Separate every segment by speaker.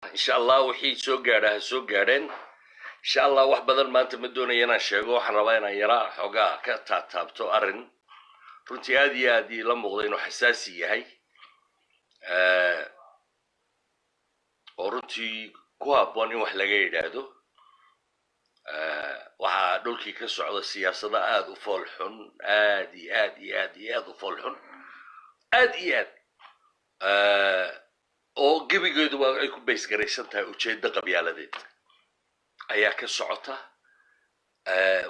Speaker 1: Insha Allah wixii soo gaadha ha soo gaadheen. Insha Allah wax badan maanta ma doonaya inaan sheego. Waxaan rabaa inaan yaraa xoogaa ka taataabto arrin runtii aad iyo aad iila muuqda inuu xasaasi yahay, oo runtii ku habboon in wax laga yidhaahdo. Waxaa dhulkii ka socda siyaasado aada u fool xun, aad iyo aad iyo aad iyo aad u fool xun, aad iyo aad, oo gebigeeduba ay ku baysgaraysan tahay ujeeddo qabyaaladeed ayaa ka socota.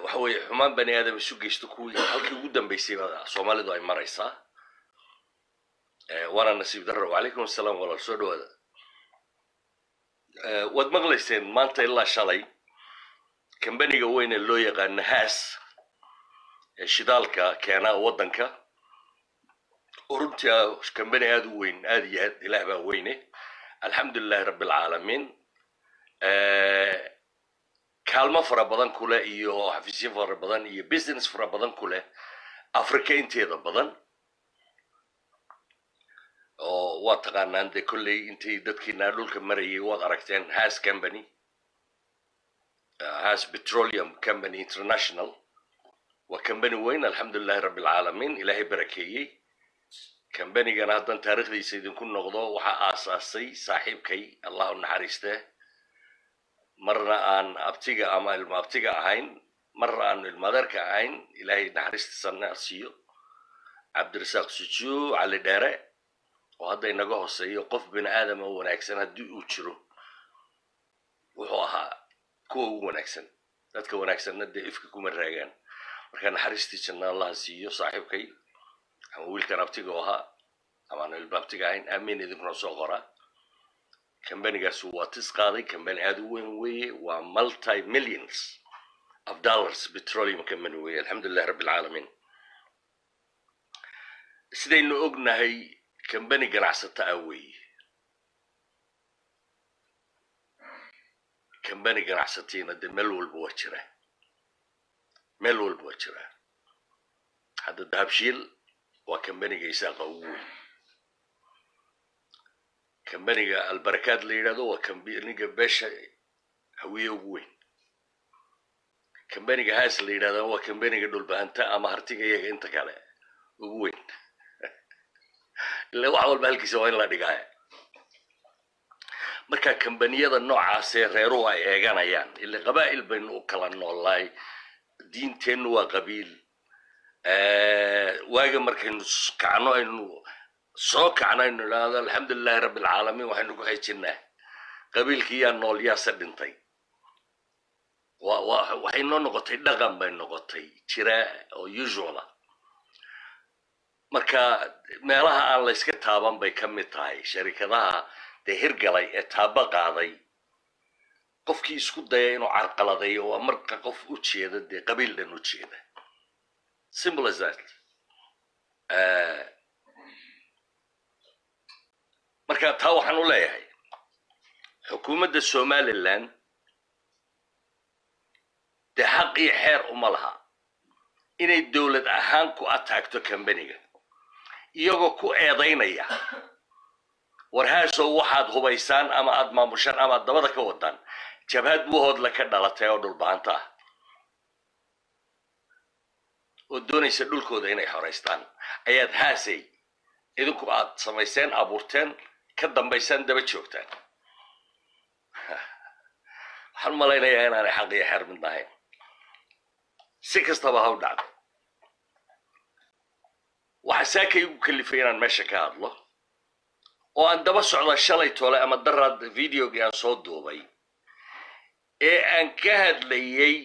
Speaker 1: Waxa weeye xumaan bani aadam isu geysto kuwii halkii ugu dambeysay baa Soomaalidu ay maraysaa, waana nasiib darro. Wacalaykum assalaam walaal, soo dhawaada. Waad maqlayseen maanta ilaa shalay kambaniga weyn ee loo yaqaano Haas ee shidaalka keena waddanka, oo runtii ah kambani aada u weyn, aad iyo aad. Ilaah baa weyne, alxamdu lilahi rabbi alcaalamiin. Kaalmo fara badan ku leh iyo xafiisyo fara badan iyo business fara badan ku leh Africa inteeda badan, oo waa taqaanaan dee kolley intay dadkiinaa dhulka marayay waad aragteen Haas Company, Haas Petroleum Company International. Waa company weyn, alxamdu lilahi rabbi alcaalamiin, Ilaahay barakeeyey. Combanigana haddaan taariikhdiisa idinku noqdo, waxaa aasaasay saaxiibkay, Allah u naxariiste, marna aan abtiga ama ilma abtiga ahayn, marna aanu ilmaadeerka ahayn, Ilaahay naxariistiisana siiyo, Cabdirasaaq Sujuu Cali Dheere, oo hadda inaga hooseeyo. Qof bini aadama wanaagsan haddii uu jiro, wuxuu ahaa kuwa ugu wanaagsan. Dadka wanaagsanna dee ifka kuma raagaan. Marka naxariistii janna Allaha siiyo saaxiibkay ama wiilkan abtiga oo ahaa ama aanu ilma abtiga ahayn. Aamiin idinkuna soo qoraa. Kambanigaas waa tis qaaday, kambani aada u weyn weeye, waa multi millions of dollars petroleum company weeye, alxamdulilahi rabbi alcaalamiin. Sidaynu ognahay, kambani ganacsata ah weeye. Kambani ganacsatiina dee meel walba waa jiraa, meel walba waa jiraa. Hadda Dahabshiil waa kambaniga Isaaqa ugu weyn. Kambaniga Albarakaad la yidhahdo waa kambaniga beesha Hawiye ugu weyn. Kambaniga Haas la yidhahda waa kambaniga Dhulbahanta ama Hartiga iyaga inta kale ugu weyn. Ila wax walba halkiisa waa in la dhigaaya. Marka kambaniyada noocaasee reeruhu ay eeganayaan, ila qabaa'il baynu u kala noolahay, diinteennu waa qabiil. Waaga markaynu kacno, aynu soo kacno, aynu idhaahdo alxamdulilahi rabbi alcaalamiin, waxaynu ku xejinnaa qabiilkii yaa nool, yaase dhintay. Wa wa waxay noo noqotay dhaqan bay noqotay jira oo usual ah. Marka meelaha aan la yska taaban bay ka mid tahay sharikadaha dee hirgalay ee taaba qaaday. Qofkii isku daya inuu carqaladeeyo waa marka qof u jeeda dee qabiil dhan u jeeda, simple as that. Marka taa waxaan u leeyahay xukuumadda Somaliland dee xaq iyo xeer uma laha inay dowlad ahaan ku ataagto kambaniga, iyagoo ku eedaynaya: war Haasow, waxaad hubaysaan ama aad maamushaan ama aad dabada ka wadaan jabhad Buhoodle ka dhalatay oo Dhulbahanta ah oo doonaysa dhulkooda inay xoraystaan ayaad Haasay idinku aad samayseen, abuurteen, ka dambaysaan, daba joogtaan. Waxaan u malaynayaa inaanay xaq iyo xeer mid ahayn. Si kastaba ha u dhacdo, waxaa saaka igu kalifay inaan meesha ka hadlo oo aan daba socda shalay tole ama daraad videogii aan soo duubay ee aan ka hadlayay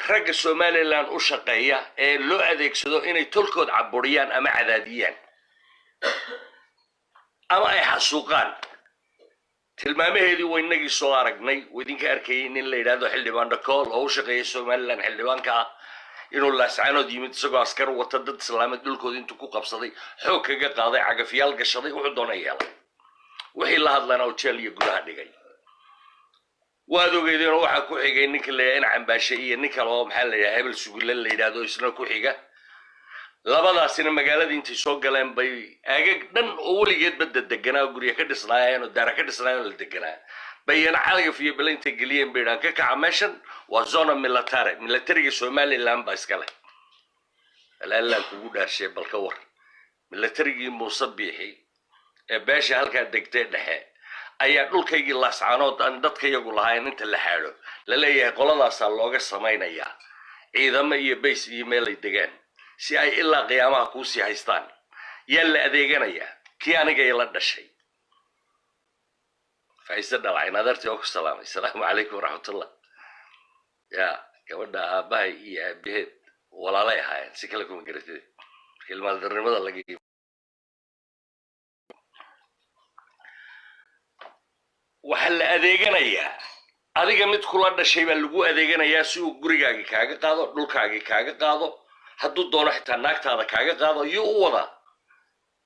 Speaker 1: ragga Somaliland u shaqeeya ee loo adeegsado inay tolkood caburiyaan ama cadaadiyaan ama ay xasuuqaan. Tilmaamaheedii waa inagii soo aragnay oo idinka arkayay nin la yidhahdo xildhibaan Dhakool oo u shaqeeya Somaliland, xildhibaanka ah, inuu Laascaanood yimid isagoo askar wata, dad islaameed dhulkooda intuu ku qabsaday, xoog kaga qaaday, cagafyaal gashaday, wuxuu doona yeelay, wixii la hadlana oo jeel iyo gudaha dhigay. Waad ogeydeenoo waxaa ku xigay ninka la yidhaha in Cambaashe iyo nin kale oo maxaa la yidhaha Hebel Sugule la yidhahdo isna ku xiga. Labadaasina magaaladii intay soo galeen bay aagag dhan oo weligeedba dedeganaa, gurya ka dhisnaayeen oo daara ka dhisnaayeen oo la deganaa, bayana cagaf iyo bale intay geliyeen bay idhahan, "Ka kaca meeshan, waa zona militare, militariga Somaliland baa iska leh." Alaalaan kugu dhaarshay, bal ka war, militarigii Muuse Biixi ee beesha halkaa degtee dhexe ayaa dhulkaygii Laascaanood aan dadka iyagu lahayn inta la xaadho la leeyahay qoladaasaa looga samaynayaa ciidamo iyo base iyo meel ay degaan si ay ilaa qiyaamaha kuusii haystaan. Yaa la adeeganayaa? Kii aniga ila dhashay, Faiise Dhalacin, adeertii oo ku salaamay. Asalaamu calaykum waraxmatullah. Ya gabadha aabbahay iyo aabaheed walaalay ahaayeen, si kale kuma garatid marka ilmaadarnimada laga. Waxaa la adeeganayaa adiga mid kula dhashay baa lagu adeeganayaa si uu gurigaagii kaaga qaado, dhulkaagii kaaga qaado, hadduu doono xitaa naagtaada kaaga qaado. Yuu u wadaa?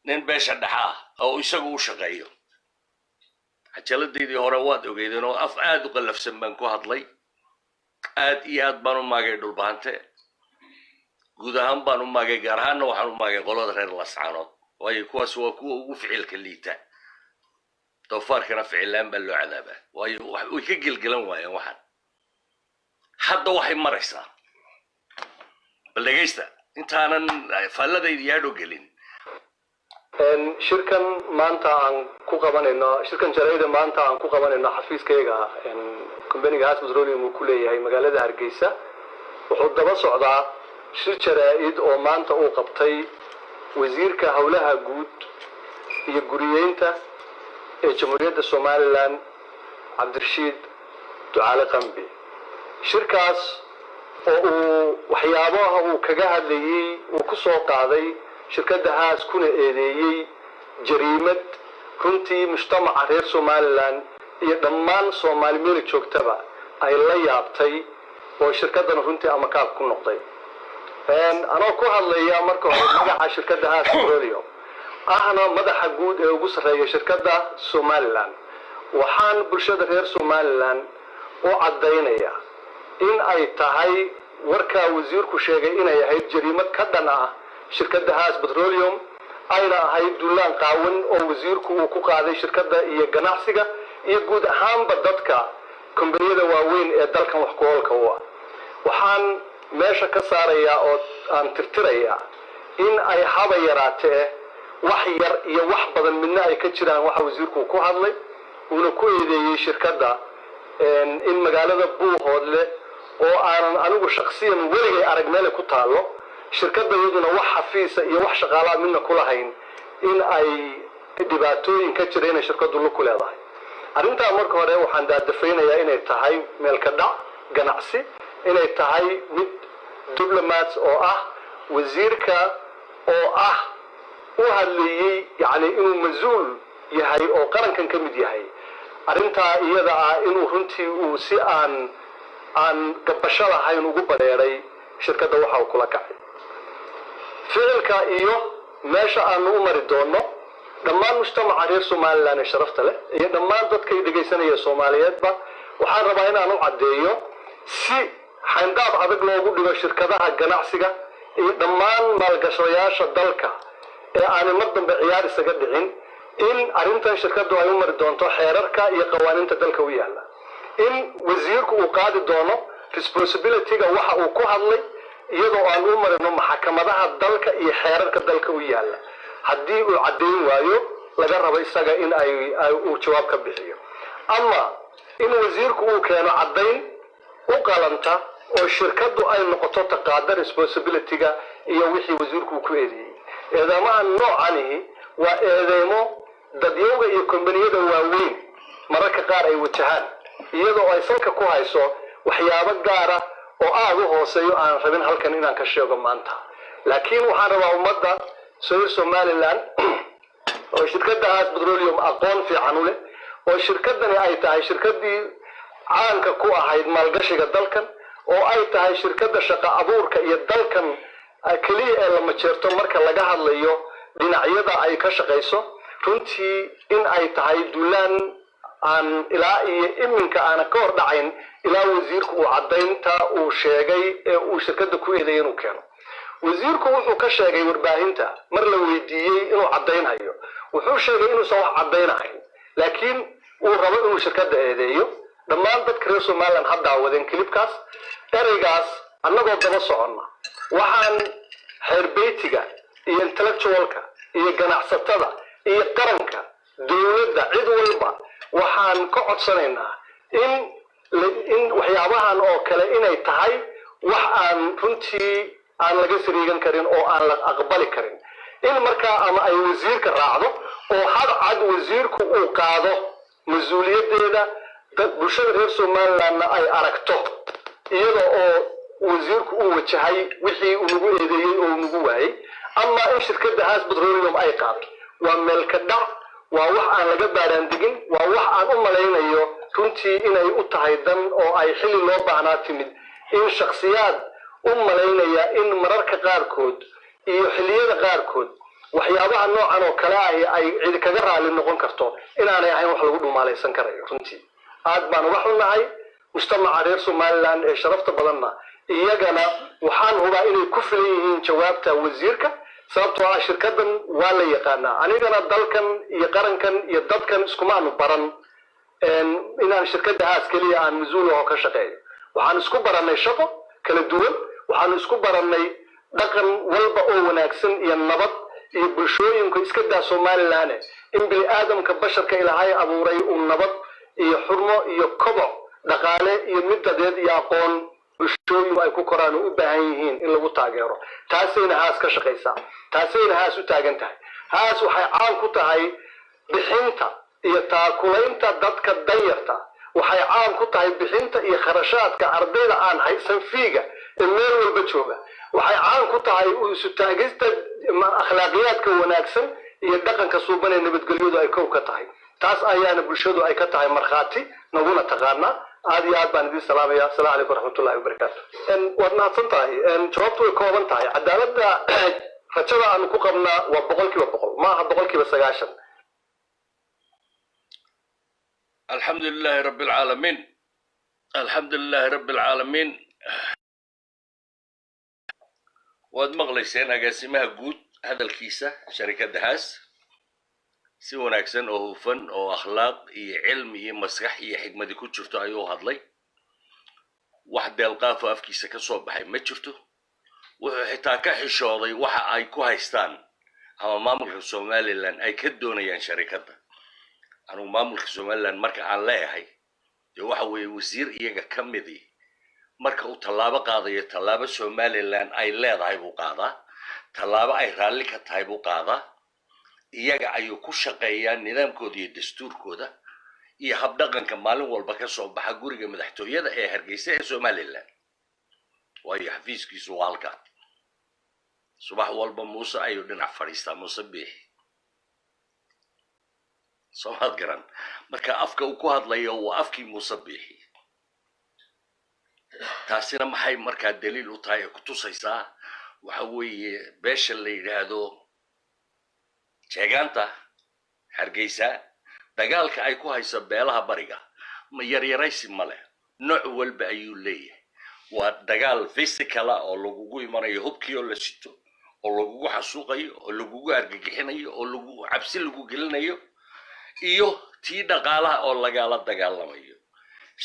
Speaker 1: Nin beesha dhexa ah oo isagu u shaqeeyo. Cajaladaydii hore waad ogeydeen oo af aada u qallafsan baan ku hadlay. Aad iyo aad baan u maagay Dhulbahante guud ahaan baan u maagay, gaar ahaanna waxaan u maagay qolada reer Lascaanood, waayo kuwaas waa kuwa ugu ficilka liita. Doofaarkana ficillaan baa loo cadaabaa, waayo way ka gelgelan waayeen. Waxaan hadda waxay maraysaa, bal dhegaysta intaanan faalladayda yaadho gelin.
Speaker 2: Shirkan maanta aan ku qabanayno, shirkan jarayda maanta aan ku qabanayno xafiiskayga companyga Haas Petroleum uu ku leeyahay magaalada Hargeysa, wuxuu daba socdaa shir jaraa-id oo maanta uu qabtay wasiirka howlaha guud iyo guriyeynta ee Jamhuuriyadda Somaliland, Cabdirashiid Ducaale Qambi. Shirkaas oo uu waxyaabaha uu kaga hadlayey uu ku soo qaaday shirkadda Haas, kuna eedeeyey jariimad runtii mujtamaca reer Somaliland iyo dhammaan Soomaali meela joogtaba ay la yaabtay, oo shirkaddana runtii amakaab ku noqday. Anoo ku hadlaya marka hore magaca shirkadda Haas Petroleum, ahna madaxa guud ee ugu sarreeya shirkadda Somaliland, waxaan bulshada reer Somaliland u caddaynaya in ay tahay warkaa wasiirku sheegay inay ahayd jariimad ka dhan ah shirkadda Haas Petroleum, ayna ahayd duulaan qaawan oo wasiirku uu ku qaaday shirkadda iyo ganacsiga iyo guud ahaanba dadka kombaniyada waaweyn ee dalkan wax ku oolka u ah. Waxaan meesha ka saarayaa oo aan tirtirayaa in ay haba yaraatee wax yar iyo wax badan midna ay ka jiraan waxa wasiirku ku hadlay, uuna ku eedeeyey shirkadda in magaalada Buuhoodle, oo aanan anigu shaksiyan weligay arag meelay ku taallo, shirkadda iyaduna wax xafiisa iyo wax shaqaalaha midna ku lahayn, in ay dhibaatooyin ka jira inay shirkaddu lug ku leedahay arrintaa. Marka hore waxaan daadafaynayaa inay tahay meelka dhac ganacsi, inay tahay mid diplomats oo ah wasiirka oo ah u hadlayey, yacni inuu mas-uul yahay oo qarankan ka mid yahay, arrintaa iyada ah inuu runtii uu si aan gabasho lahayn ugu bareeray shirkadda waxa uu kula kacay. Ficilka iyo meesha aanu u mari doono, dhammaan mujtamaca reer Somaliland ee sharafta leh iyo dhammaan dadkay dhegaysanaya Soomaaliyeedba, waxaan rabaa inaan u caddeeyo si xayndaab adag loogu dhigo shirkadaha ganacsiga iyo dhammaan maalgashadayaasha dalka ee aanay mar dambe ciyaar isaga dhicin, in arrintan shirkaddu ay u mari doonto xeerarka iyo qawaaniinta dalka u yaalla, in wasiirku uu qaadi doono responsibilityga waxa uu ku hadlay, iyadoo aan u marino maxkamadaha dalka iyo xeerarka dalka u yaalla. Haddii uu caddayn waayo, laga rabo isaga in ay uu jawaab ka bixiyo, ama in wasiirku uu keeno caddayn u qalanta oo shirkaddu ay noqoto taqaada responsibilityga iyo wixii wasiirku uu ku eedeeyey. Eedamaha noocanihi waa eedeymo dadyowga iyo kombaniyada waaweyn mararka qaar ay wajahaan, iyadoo ay salka ku hayso waxyaabo gaara oo aada u hooseeyo aan rabin halkan inaan ka sheego maanta. Laakiin waxaan rabaa ummadda reer Somaliland oo shirkadda Haas Petroleum aqoon fiican u leh, oo shirkadani ay tahay shirkaddii caanka ku ahayd maalgashiga dalkan, oo ay tahay shirkadda shaqo abuurka iyo dalkan keliya ee la majeerto marka laga hadlayo dhinacyada ay ka shaqayso, runtii in ay tahay duulaan aan ilaa iyo iminka aanan ka hor dhacayn ilaa wasiirku uu caddaynta uu sheegay ee uu shirkadda ku eedeeyay inuu keeno. Wasiirku wuxuu ka sheegay warbaahinta mar la weydiiyey inuu caddaynhayo. Wuxuu sheegay inuusan wax caddaynahayn, laakiin uu rabo inuu shirkadda eedeeyo. Dhammaan dadka reer Somaliland ha daawadeen clipkaas. Ereygaas annagoo daba soconna, waxaan xeerbeytiga iyo intellectualka iyo ganacsatada iyo qaranka, dowladda, cid walba waxaan ka codsanaynaa in waxyaabahan oo kale inay tahay wax aan runtii aan laga sariigan karin oo aan la aqbali karin, in markaa ama ay wasiirka raacdo oo had cad wasiirku uu qaado mas-uuliyaddeeda, bulshada reer Somalilandna ay aragto iyada oo wasiirku uu wajahay wixii uu nagu eedeeyey oo uu nagu waayey, ama in shirkadda Haas Petroleum ay qaato. Waa meelka dhac, waa wax aan laga baaraandegin, waa wax aan u malaynayo runtii inay u tahay dan oo ay xilli loo baahnaa timid, in shakhsiyaad u malaynaya in mararka qaarkood iyo xilliyada qaarkood waxyaabaha noocan oo kale ahi ay cidi kaga raali noqon karto inaanay ahayn wax lagu dhumaalaysan karayo. Runtii aad baan uga xunnahay. Mujtamaca reer Somaliland ee sharafta badanna iyagana waxaan hubaa inay ku filan yihiin jawaabta wasiirka, sababtoo ah shirkadan waa la yaqaanaa. Anigana dalkan iyo qarankan iyo dadkan iskumaanu baran inaan shirkadda Haas keliya aan mas-uul aho ka shaqeeyo. Waxaan isku barannay shaqo kala duwan, waxaanu isku barannay dhaqan walba oo wanaagsan iyo nabad iyo bulshooyinku iska daa Somaliland, in bini aadamka basharka Ilaahay abuuray uu nabad iyo xurmo iyo koboc dhaqaale iyo mid dadeed iyo aqoon bulshooyinku ay ku koraan oo u baahan yihiin in lagu taageero. Taasayna Haas ka shaqaysaa, taasayna Haas u taagan tahay. Haas waxay caan ku tahay bixinta iyo taakulaynta dadka danyarta. Waxay caan ku tahay bixinta iyo kharashaadka ardayda aan haysan feega ee meel walba jooga. Waxay caan ku tahay isu taagista akhlaaqiyaadka wanaagsan iyo dhaqanka suuban ee nabadgelyadu ay kow ka tahay. Taas ayaana bulshadu ay ka tahay markhaati, naguna taqaanaa. Aad iyo aad baan idin salaamaya. Asalaamu calaykum waraxmatullahi wabarakaatu. Waad mahadsan tahay. Jawaabtu way kooban tahay. Cadaaladda rajada aanu ku qabnaa waa 100%, ma aha 90%.
Speaker 1: Alxamdu lilaahi rabbi alcaalamiin, alxamdu lilaahi rabbi alcaalamiin. Waad maqlayseen agaasimaha guud hadalkiisa sharikadda Haas. Si wanaagsan oo hufan oo akhlaaq iyo cilmi iyo maskax iyo xikmadi ku jirto ayuu hadlay. Wax deelqaafo afkiisa ka soo baxay ma jirto. Wuxuu xitaa ka xishooday waxa ay ku haystaan ama maamulka Somaliland ay ka doonayaan sharikadda. Anugu maamulka Somaliland marka aan leeyahay, dee waxa weeye wasiir iyaga ka midii marka uu tallaabo qaadayo, tallaabo Somaliland ay leedahay buu qaadaa, tallaabo ay raalli ka tahay buu qaadaa. Iyaga ayuu ku shaqeeyaa nidaamkooda iyo dastuurkooda iyo habdhaqanka maalin walba ka soo baxa guriga madaxtooyada ee Hargeysa ee Somaliland, waayo xafiiskiisu waa halkaa. Subax walba Muuse ayuu dhinac fadhiistaa, Muuse Biixi, soomaad garan? Marka afka uu ku hadlayo waa afkii Muuse Biixi. Taasina maxay markaa daliil u tahay ee kutusaysaa? Waxa weeye beesha la yidhaahdo jeegaanta Hargeysa dagaalka ay ku hayso beelaha bariga ma yaryaraysi ma leh, nooc walba ayuu leeyahay. Waa dagaal physical ah oo lagugu imanayo hubkii oo la sito, oo lagugu xasuuqayo, oo lagugu argagixinayo, oo lagu cabsi lagu gelinayo, iyo tii dhaqaalaha oo lagala dagaalamayo.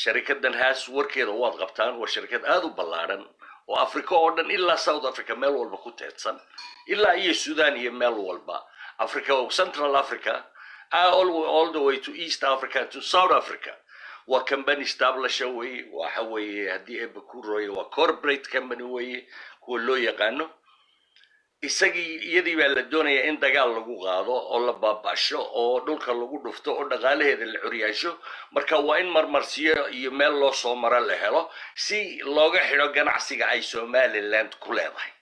Speaker 1: Sharikadan Haas warkeeda waad qabtaan. Waa sharikad aada u ballaadhan oo Africa oo dhan ilaa South Africa meel walba ku teedsan, ilaa iyo Sudan iyo meel walba Africa, Central Africa, all the way to East Africa, to South Africa. Waa company established weye. Waxa weeye, haddii Eeba ku rooye, waa corporate company weye kuwa loo yaqaano. Isagii iyadii baa la doonayaa in dagaal lagu qaado oo la baaba'sho oo dhulka lagu dhufto oo dhaqaalaheeda la curyaasho. Marka waa in marmarsiyo iyo meel loo soo maro la helo si looga xidho ganacsiga ay Somaliland ku leedahay.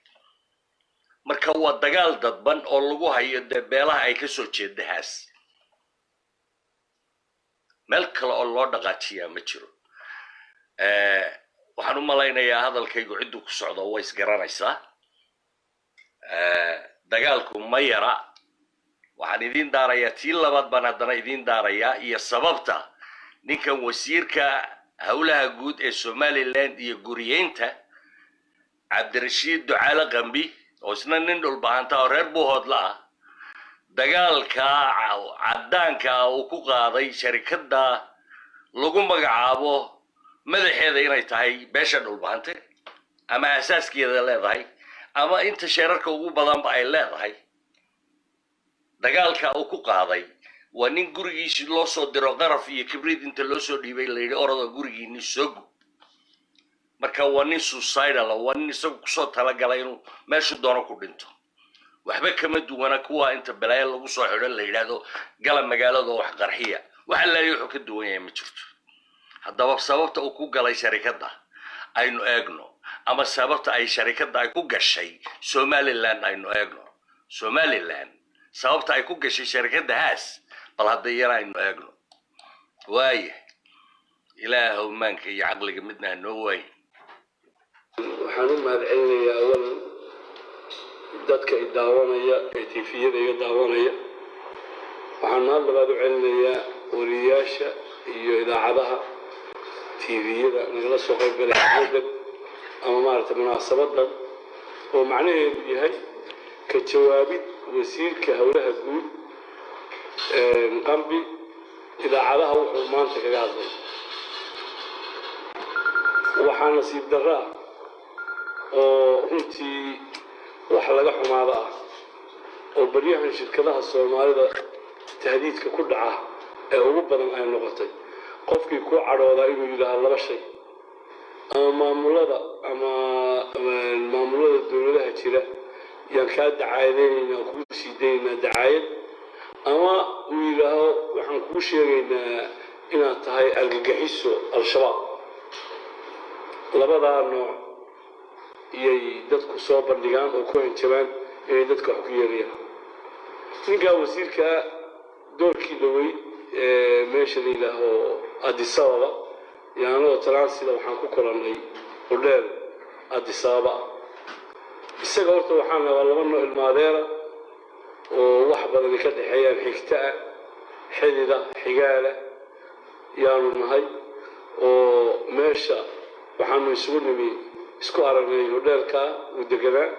Speaker 1: Marka waa dagaal dadban oo lagu hayo dee beelaha ay kasoo jeeda Haas. Meel kale oo loo dhaqaajiyaa ma jiro. Waxaan u malaynayaa hadalkaygu cidduu ku socdo way isgaranaysaa. Dagaalku ma yara. Waxaan idiin daarayaa tii labaad baan haddana idiin daarayaa iyo sababta ninkan wasiirka howlaha guud ee Somaliland iyo guriyeynta, Cabdirashiid Ducaale Qambi. Oo isna nin Dhulbahanta oo reer Buuhoodla ah, dagaalka caddaanka uu ku qaaday sharikadda lagu magacaabo madaxeeda inay tahay beesha Dhulbahante ama asaaskeeda leedahay ama inta sheerarka ugu badanba ay leedahay, dagaalka uu ku qaaday waa nin gurigiisi loo soo diro qaraf iyo kibriid inta loo soo dhiibay la yidhi, "Orada, gurigiini soo gub." Marka waa nin suicidal, waa nin isagu kusoo talagalay inuu meeshu doono ku dhinto. Waxba kama duwana kuwa inta balaayo lagu soo xidho la yidhaahdo, "Gala magaalada oo wax qarxiya." Waxa laali wuxuu ka duwan yahay ma jirto. Haddaba sababta uu ku galay sharikadda aynu eegno, ama sababta ay sharikadda ay ku gashay Somaliland aynu eegno. Somaliland sababta ay ku gashay sharikadda Haas, bal hadda iyana aynu eegno. Waaya, Ilaahow maanka iyo caqliga midna ha noo waaye.
Speaker 3: Waxaan u mahad celinayaa awalan dadka i daawanaya ee TV-yada iga daawanaya. Waxaan mahad labaad u celinayaa wariyaasha iyo idaacadaha TV-yada nagala soo qayb galay xafladan ama maaragtay munaasabadan, oo macnaheedu yahay ka jawaabid wasiirka howlaha guud Qambi idaacadaha wuxuu maanta kaga hadlay. Waxaa nasiib darro ah oo runtii wax laga xumaado ah oo baryahan shirkadaha Soomaalida tahdiidka ku dhaca ee ugu badan ay noqotay qofkii ku cadhoodaa inuu yidhaaho laba shay: ama maamulada ama maamulada dowladaha jira yaan kaa dacaayadaynaynaa, kuu sii daynaynaa dacaayad, ama uu yidhaaho waxaan kuu sheegaynaa inaad tahay argagixiso Al-Shabaab. Labadaa nooc iyay dadku soo bandhigaan oo ku hanjabaan inay dadka wax ku yeelayaan. Ninkaa wasiirkaa doorkii dhawey ee meesha la yidhaaho Addis Ababa iyo anagoo transit-da waxaan ku kulannay hodheel Addis Ababa. Isaga horta waxaan rabaa laba noo ilmaadeera oo wax badani ka dhexeeyaan, xigta ah, xidida, xigaala yaanu nahay, oo meesha waxaanu isugu nimi, isku aragnay hodheelkaa uu deganaa,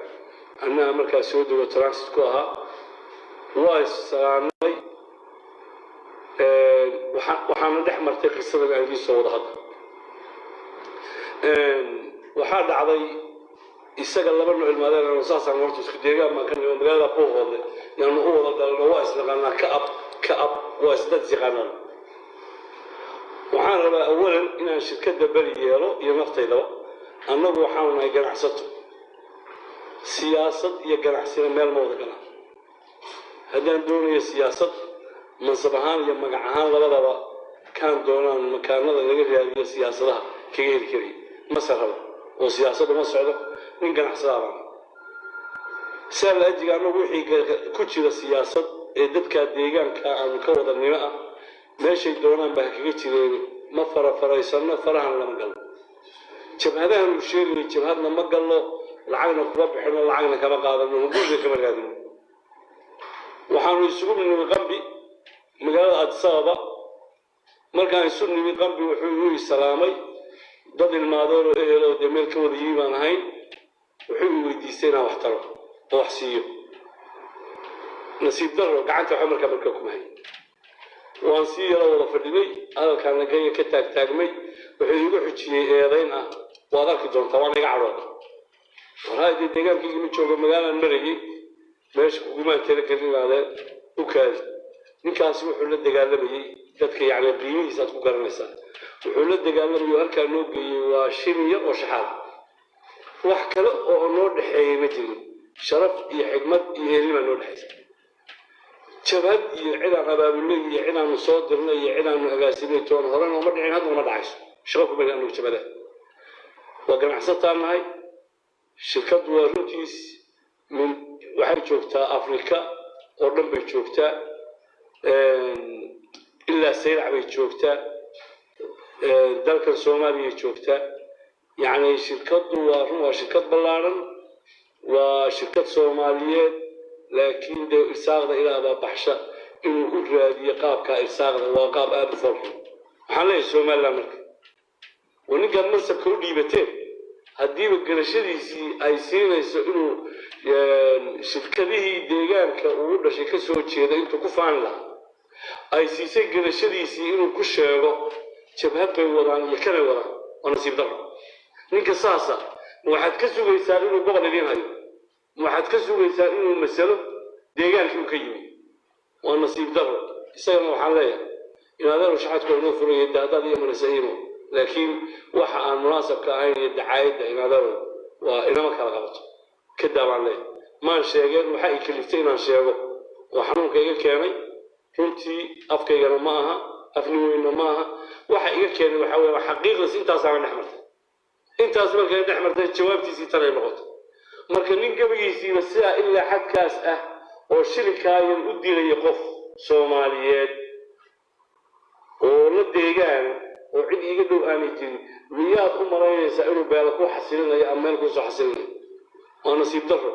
Speaker 3: annaga markaa soo dego transit ku ahaa. Waa issalaanay. Waxaana dhex martay qisadan aan idiin soo wada hadda. Waxaa dhacday isaga laba nooc ilmaadeen saasaan horta isku deegaan baan ka nimi, magaalada Buuhoodle yaanu u wada dhalano, waa isnaqaanaa, ka ab ka ab waa isdad isyaqaanaan. Waxaan rabaa awalan inaan shirkadda beri yeelo iyo naftaydaba. Annagu waxaanu nahay ganacsato. Siyaasad iyo ganacsina meel ma wada galaan. Haddaan doonayo siyaasad, mansab ahaan iyo magac ahaan labadaba kaan doonaan makaanada laga raadiyo siyaasadaha kaga heli karaya, mase rabo oo siyaasadda ma socdo. Nin ganacsadaa baan sidaa la ajiga. Annagu wixii ku jira siyaasad ee dadka deegaanka aanu ka wada nimo ah, meeshay doonaan baa kaga jireen, ma farafaraysano, farahan lama galno. Jabhadahan uu sheegayay jabhadna ma galno, lacagna kuma bixino, lacagna kama qaadano, hunguriga kama raadino. Waxaanu isugu nimi Qambi magaalada Addis Ababa. Markaan isu nimi, Qambi wuxuu igu salaamay, dad ilmaadoon oo ehel oo dee meel ka wada yimi baan ahayn. Wuxuu i weydiistay inaan wax taro oo wax siiyo. Nasiib daro gacanta waxba markaa kuma hay. Waan sii yaro wada fadhinay, hadalkaana gaya ka taagtaagmay. Wuxuu iigu xujiyey eedayn ah, "Waad arki doontaa." Waan iga cadhooda. Wallahi dee deegaankaygi ma joogo, magaalaan marayay, meesha kugumaan talagelin aadeen u kaadi. Ninkaasi wuxuu la dagaalamayey dadka, yacni qiimihiisa aad ku garanaysaa, wuxuu la dagaalamayay oo halkaa noo geeyey waa shilin yar oo shaxaad. Wax kale oo noo dhexeeyey ma jirin. Sharaf iyo xigmad iyo ehelnimaa noo dhexaysa. Jabhad iyo cidaan abaabulnay iyo cidaanu soo dirnay iyo cidaanu agaasinay toon horena uma dhicin, haddana ma dhacayso. Shaqo kuma lihi anugu jabhadaha, waa ganacsataan nahay. Shirkaddu waa runtiis min waxay joogtaa Afrika oo dhan bay joogtaa, ilaa Saylac bay joogtaa, dalkan Soomaaliyay joogtaa. Yacni shirkaddu waa run, waa shirkad ballaaran, waa shirkad Soomaaliyeed, laakiin dee irsaaqda Ilaah baa baxsha. Inuu u raadiyo qaabkaa irsaaqda waa qaab aada u foolxun. Waxaan leeyahay Somaliland marka oo ninkaad mansabka u dhiibateen, haddiiba garashadiisii ay siinayso inuu Shirkadihii deegaanka uu dhashay ka soo jeeda intuu ku faani lahaa ay siisay garashadiisii inuu ku sheego jabhad bay wadaan iyo kanay wadaan, waa nasiib darro. Ninka saasa ma waxaad ka sugaysaan inuu gobol idiin hayo? Ma waxaad ka sugaysaan inuu masalo deegaankii uu ka yimi? Waa nasiib darro. Isagana waxaan leeyahay, inadeeru shaxadku inoo furaya de haddaad iyo manaysa imo, laakiin waxa aan munaasabka ahayn iyo dacaayadda, inadeeru, waa inama kala qabato. Kadaa baan leeyahay. Maan sheegeen waxa ay kaliftay inaan sheego oo xanuunka iga keenay. Runtii afkaygana ma aha, afni weynna ma aha. Waxa iga keenay waxa weeye xaqiiqdas intaasaana dhex martay. Intaas markay dhex martay, jawaabtiisii tanay noqotay. Marka nin gabagiisiiba sidaa ilaa xadkaas ah oo shilikaayan u dilaya qof Soomaaliyeed oo la deegaana oo cid iiga dhow aanay jirin, miyaad u malaynaysaa inuu beelo ku xasilinayo ama meel kusoo xasilinayo? Waa nasiib darro.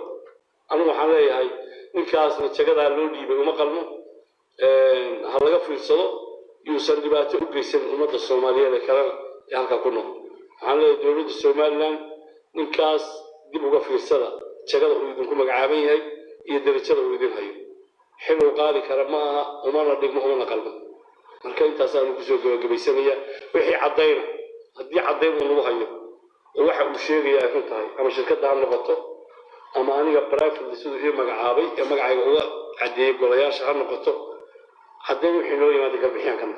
Speaker 3: Anigu waxaan leeyahay, ninkaasna jagadaa loo dhiibay uma qalmo. Ha laga fiirsado yuusan dhibaato u geysan ummadda Soomaaliyeed ee kalena ee halkaa ku nool. Waxaan leeyahay dowladda Somaliland, ninkaas dib uga fiirsada jagada uu idinku magacaaban yahay iyo darajada uu idin hayo. Xil uu qaadi kara ma aha, umana dhigmo, umana qalmo. Marka intaasaanu kusoo gabagabaysanaya. Wixii caddayna, haddii caddayn uu nagu hayo oo waxa uu sheegaya ay run tahay, ama shirkadda ha noqoto ama aniga private siduu ii magacaabay ee magacayga uga caddeeyey golayaasha ha noqoto, caddayn wixii noo yimaada garbixiyaan kana.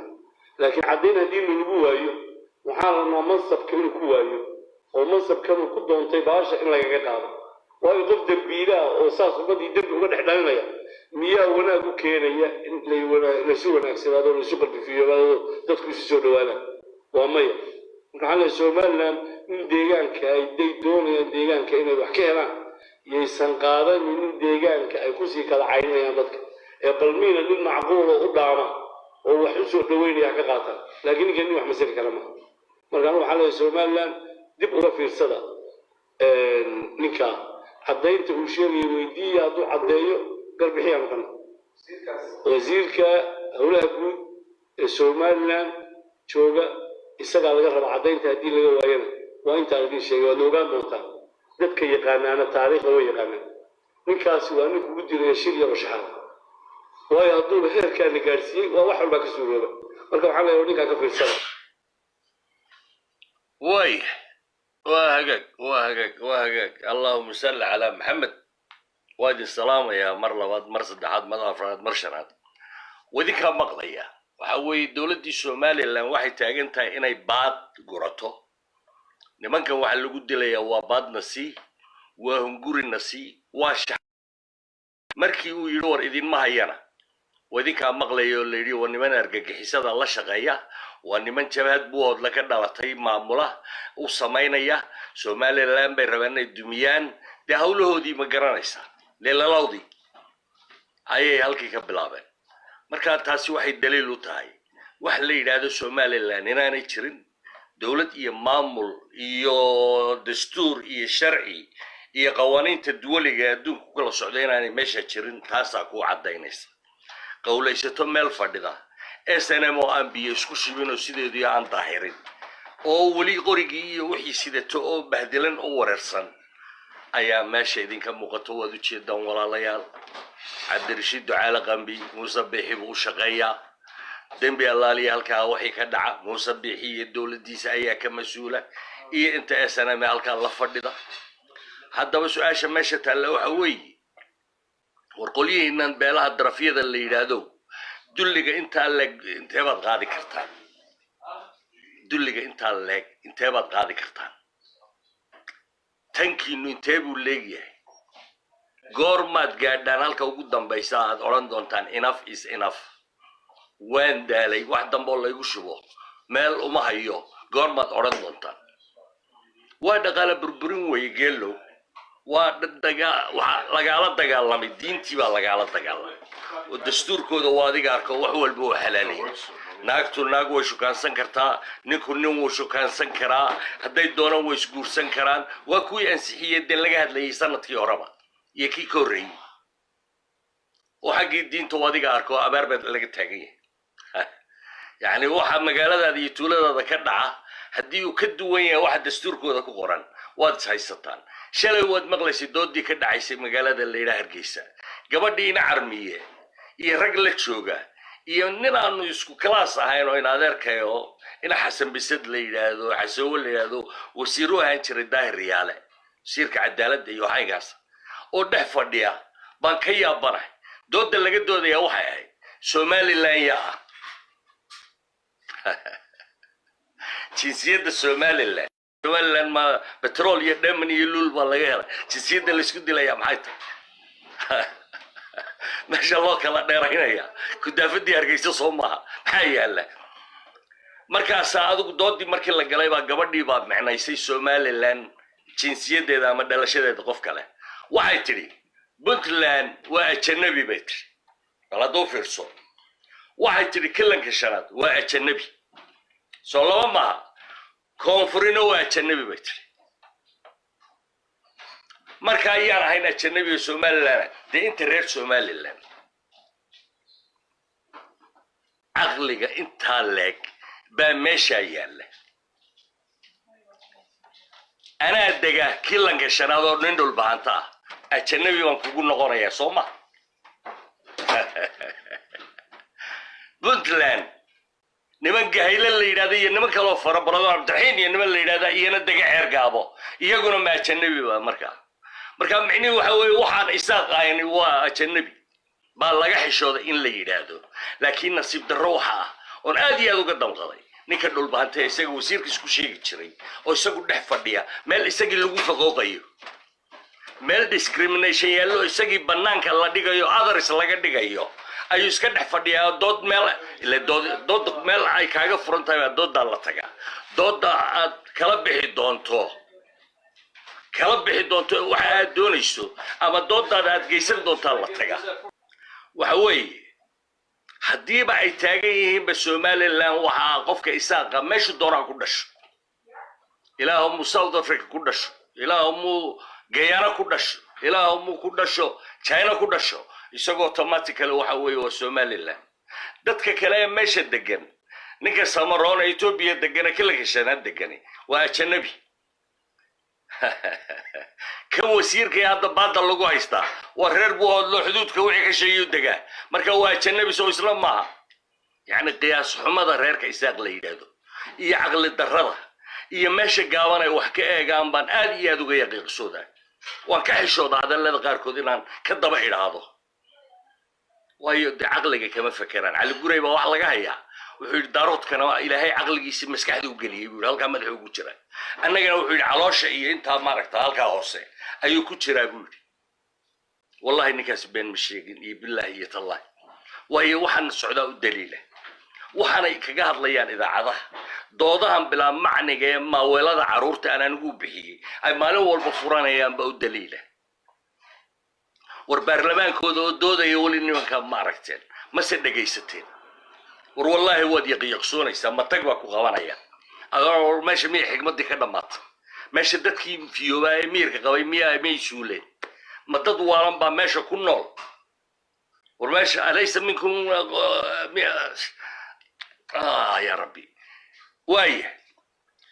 Speaker 3: Laakiin caddayn haddii lalagu waayo, waxaan rabnaa mansabka inuu ku waayo oo mansabkanuu ku doontay baasha in lagaga qaado. Waayo, qof dembiilaha oo saas ummaddii dembi uga dhex dhalinaya miyaa wanaag u keenaya in laysu wanaagsanaado, laysu qalbifiyoobaado, dadku isu soo dhawaadaan? Waa maya. Marka waxaan leeyahay, Somaliland in deegaanka ay day doonayaan deegaanka inay wax ka helaan, yaysan qaadanin in deegaanka ay kusii kala caynayaan dadka ee balmiina nin macquul oo u dhaama oo wax u soo dhaweynaya ka qaataan. Laakiin ninkan nin wax masali kara maaha. Marka anigu waxaan leeyahay, Somaliland dib uga fiirsada ninka. Caddaynta uu sheegayo weydiiya, hadduu caddeeyo garbixiyaan kana. Wasiirka howlaha guud ee Somaliland jooga isagaa laga rabaa caddaynta. Haddii laga waayana, waa intaan idin sheegay, waad ogaan doontaa. Dadka yaqaanaana taariikhda way yaqaanaan. Ninkaasi waa nin kugu dilaya shil iyo rashaxada. Waayo, hadduuba heerkaa la gaadhsiiyey, waa wax walbaa ka suurooba. Marka waxaan leeyahay, ninkaa ka fiirsada.
Speaker 1: Way, waa hagaag, waa hagaag, waa hagaag. Allahuma salli calaa Maxamed. Waa idin salaamayaa mar labaad, mar saddexaad, mar afraad, mar shanaad. Wadinkaa maqlaya, waxa weeye dowladdii Somaliland waxay taagan tahay inay baad gurato. Nimankan waxaa lagu dilayaa waa baadna sii, waa hungurina sii, waa shax. Markii uu yidhi war idinma hayana, wadinkaa maqlaya oo la yidhi waa niman argagixisada la shaqeeya, waa niman jabhad Buuhoodla ka dhalatay maamula u samaynaya, Somaliland bay rabaan inay dumiyaan. Dee hawlahoodii ma garanaysaa, leelalawdii ayay halkii ka bilaabeen. Marka taasi waxay daliil u tahay wax la yidhaahdo Somaliland inaanay jirin, dowlad iyo maamul iyo dastuur iyo sharci iyo qawaaniinta duwaliga ee adduunka ku kala socda inaanay meesha jirin. Taasaa kuu caddaynaysa. Qowlaysato meel fadhida, SNM oo aan biyo isku shubin oo sideedu aan daahirin oo weli qorigii iyo wixii sidato oo bahdilan oo wareersan ayaa meesha idinka muuqato. Waad ujeedaan, walaalayaal. Cabdirashiid Ducaale Qambi Muuse Biixi buu u shaqeeyaa. Dembi allaaliya halkaa waxay ka dhaca, Muuse Biixi iyo dowladdiisa ayaa ka mas-uula iyo inta SNM halkaa la fadhida. Haddaba su-aasha meesha taalla waxa weeye, war qolyihiinan beelaha darafyada la yidhaahdo, dulliga intaa leeg intee baad qaadi kartaan? Dulliga intaa leeg intee baad qaadi kartaan? Tankiinu intee buu leegyahay? Goormaad gaadhaan halka ugu dambaysa aad odhan doontaan enough is enough, waan daalay, wax dambe oo laygu shubo meel uma hayo? Goormaad odhan doontaan? Waa dhaqaale burburin weeye, geelow. Waa waxaa lagaala dagaalamay diintii baa lagaala dagaalamay oo dastuurkooda waa adiga arko, wax walba waa xalaalaya. Naagtu naag way shukaansan kartaa, ninku nin wuu shukaansan karaa, hadday doonaan way isguursan karaan. Waa kuwii ansixiyey dee laga hadlayay sanadkii horeba iyo kii ka horreeyey. Oo xaggii diinta waa adiga arko, abaar baa laga taagan yahay. Yacni waxa magaaladaada iyo tuuladaada ka dhaca haddii uu ka duwan yahay waxa dastuurkooda ku qoran, waad is haysataan. Shalay waad maqlaysay doodii ka dhacaysay magaalada la yidhaha Hargeysa. Gabadhiina Carmiye iyo rag la jooga iyo nin aanu isku class ahayn oo in adeerkayo, ina Xasan Bisad la yidhaahdo, Xasoowe la yidhaahdo, wasiiru ahaan jiray Daahir Riyaale, wasiirka cadaaladda iyo waxaygaas oo dhex fadhiya baan ka yaabanahay. Dooda laga doodayaa waxay ahayd Somaliland yaa ah jinsiyadda Somaliland. Somaliland ma petrol iyo dheman iyo luul baa laga helay? Jinsiyadda laysku dilayaa maxay tahay? Meesha loo kala dheeraynaya kudaafadii Hargeysa soo maaha? Maxaa yaala? Markaasaa adigu doodii markii la galay baa gabadhii baa micnaysay Somaliland jinsiyaddeeda ama dhalashadeeda qof kale. Waxay tidhi Puntland waa ajanabi bay tidhi. Bal hadduu fiirso, waxay tidhi Kilanka Shanaad waa ajanabi, soo laba maaha? Koonfurina waa ajanabi bay tidhi. Marka ayaan ahayn ajanabiga Somaliland dee inta reer Somaliland caqliga intaa leeg baa meeshaa yaalla. Anaa dega Kilanka Shanaad oo nin dhulbahanta ah, ajanabi baan kugu noqonayaa, soo ma? Puntland niman Gahayle la yidhahda iyo niman kaloo fara badan oo Cabdiraxiin iyo niman la yidhahda iyana dega Ceergaabo, iyaguna ma ajanabi ba? Marka micnihi waxa weeye waxaan Isaaq ahayni waa ajanabi baa laga xishooday in la yidhaahdo. Laakiin nasiib darro waxa ah oon aad iyo aad uga damqaday ninka dhulbahantee isaga wasiirkiis ku sheegi jiray oo isagu dhex fadhiya meel isagii lagu faqooqayo, meel discrimination yaallo, isagii banaanka la dhigayo, others laga dhigayo ayuu iska dhex fadhiyaa. Dood meel ile dood dood meel ay kaaga furan tahay baa dooddaa la tagaa. Doodda aad kala bixi doonto, kala bixi doonto waxa aad doonayso ama doodaada aad geysan doontaa la tagaa. Waxa weeye haddiiba ay taagan yihiinba Somaliland waxaa qofka Isaaqa meeshu doonaha ku dhasho, Ilaahu muu South Africa ku dhasho, Ilaahu muu Gayana ku dhasho, Ilaahu muu ku dhasho China ku dhasho, isagoo automatically waxa weeye waa Somaliland. Dadka kale ee meesha degan, ninka Samaroona Ethiopia degana, Kilanka Shanaad degani waa ajanabi. Kan wasiirka ee hadda baada lagu haystaa waa reer Buuhoodlo, xuduudka wixii ka sheegayu degaa, marka waa ajanabi, soo isla maaha? Yacni qiyaas xumada reerka Isaaq la yidhaahdo iyo caqli darrada iyo meesha gaaban ay wax ka eegaan baan aad iyo aad uga yaqiiqsoodaa. Waan ka xishoodaa hadallada qaarkood inaan ka daba idhaahdo, waayo dee caqliga kama fekeraan. Cali Guray baa wax laga hayaa, wuxuu yidhi Daaroodkana Ilaahay caqligiisi maskaxda u geliyey buu yidhi, halkaa madaxa ugu jira. Annagana wuxuu yidhi caloosha iyo intaa maaragta halkaa hoose ayuu ku jiraa buu yidhi. Wallahi ninkaasi been ma sheegin iyo bilaahi iyo tallahi, waayo waxaan socdaa u daliila waxaanay kaga hadlayaan idaacadaha, doodahan bilaa macniga ee maaweelada carruurta aan anigu bixiyey ay maalin walba furanayaan baa u daliila. War baarlamaankooda oo doodaya weli nimanka ma aragteen mase dhegaysateen? War wallaahi waad yaqiyaqsoonaysaa, matag baa ku qabanaya. Adoo war meesha miyay xigmaddii ka dhammaatay? Meesha dadkii fiyoobaa ee miyirka qabay miyaa miyay suuleen? Ma dad waalan baa meesha ku nool? War meesha alaysa minkum ya rabbi. Waaya,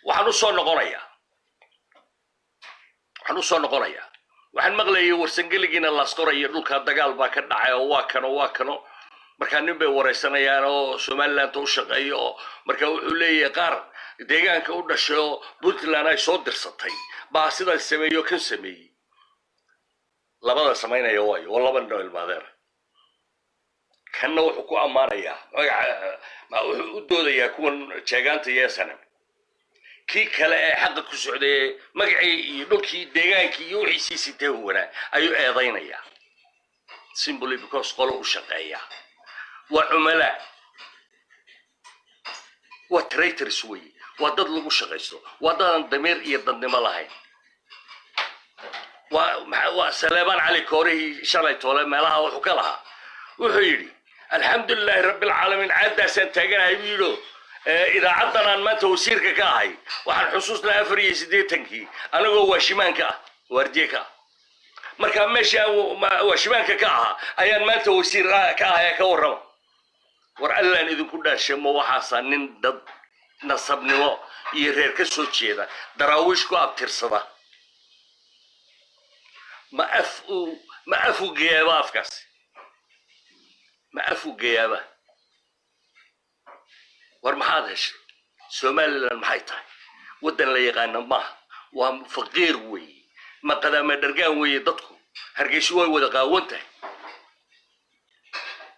Speaker 1: waxaan usoo noqonayaa, waxaan usoo noqonayaa, waxaan maqlayay Warsangeligiina Laasqora iyo dhulkaa dagaal baa ka dhacay oo waa kano waa kano. Markaa nin bay waraysanayaan oo Somaliland u shaqeeyo, oo marka wuxuu leeyahay qaar deegaanka u dhashay oo Puntland ay soo dirsatay baa sidaas sameeyo kan sameeyey. Labada samaynaya waayo waa laba nin oo ilmaadeer. Kanna wuxuu ku ammaanayaa magaca, wuxuu u doodayaa kuwan jeegaanta yeesanan. Kii kale ee xaqa ku socday magacii iyo dhulkii deegaankii iyo wixii sii sitay huwanaa ayuu eedaynayaa, simply because qolo u shaqeeya. Waa cumalaa, waa traitors weeye, waa dad lagu shaqaysto, waa dadaan damiir iyo dadnimo lahayn. Waa Saleebaan Cali Koorihii shalay toole meelaha wuxuu ka lahaa, wuxuu yidhi alxamdulilaahi rabbilcaalamiin, caaddaasaan taaganahay buu yidhi. Idaacaddan aan maanta wasiirka ka ahay waxaan xusuusnaa 84-kii anagoo waashimaanka ah, waardiye ka ah. Markaa meeshii aan waashimaanka ka ahaa ayaan maanta wasiir ka ahay. Ka warrama? War Allaan idinku dhaashay, ma waxaasaa nin dad nasabnimo iyo reer ka soo jeeda, Daraawiish ku abtirsada? Ma af uu, ma af uu geeyaaba afkaasi, ma af uu geeyaaba? War maxaad heshay? Somaliland maxay tahay? Waddan la yaqaana maaha, waa faqiir weeye, ma qadaama dhargaan weeye. Dadku Hargeysa way wada qaawan tahay.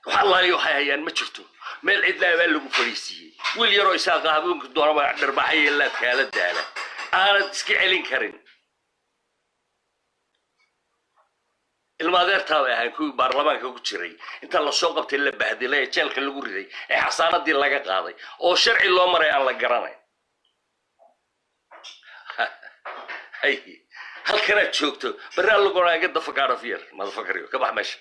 Speaker 1: Wax allaali waxay hayaan ma jirto. Meel cidlaa baa lagu fadhiisiiyey. Wiil yaroo isaaqa habeenku doonaba dharbaaxaya, laadkaala daala, aanad iska celin karin. Ilma adeertaa bay ahayn kuwii baarlamaanka ku jiray inta lasoo qabtay, la bahdilay, ee jeelka lagu riday, ee xasaanadii laga qaaday, oo sharci loo maray aan la garanayn. Hay halkanaad joogto barraa lagu get the fuck out of here, motherfucker, ka bax meesha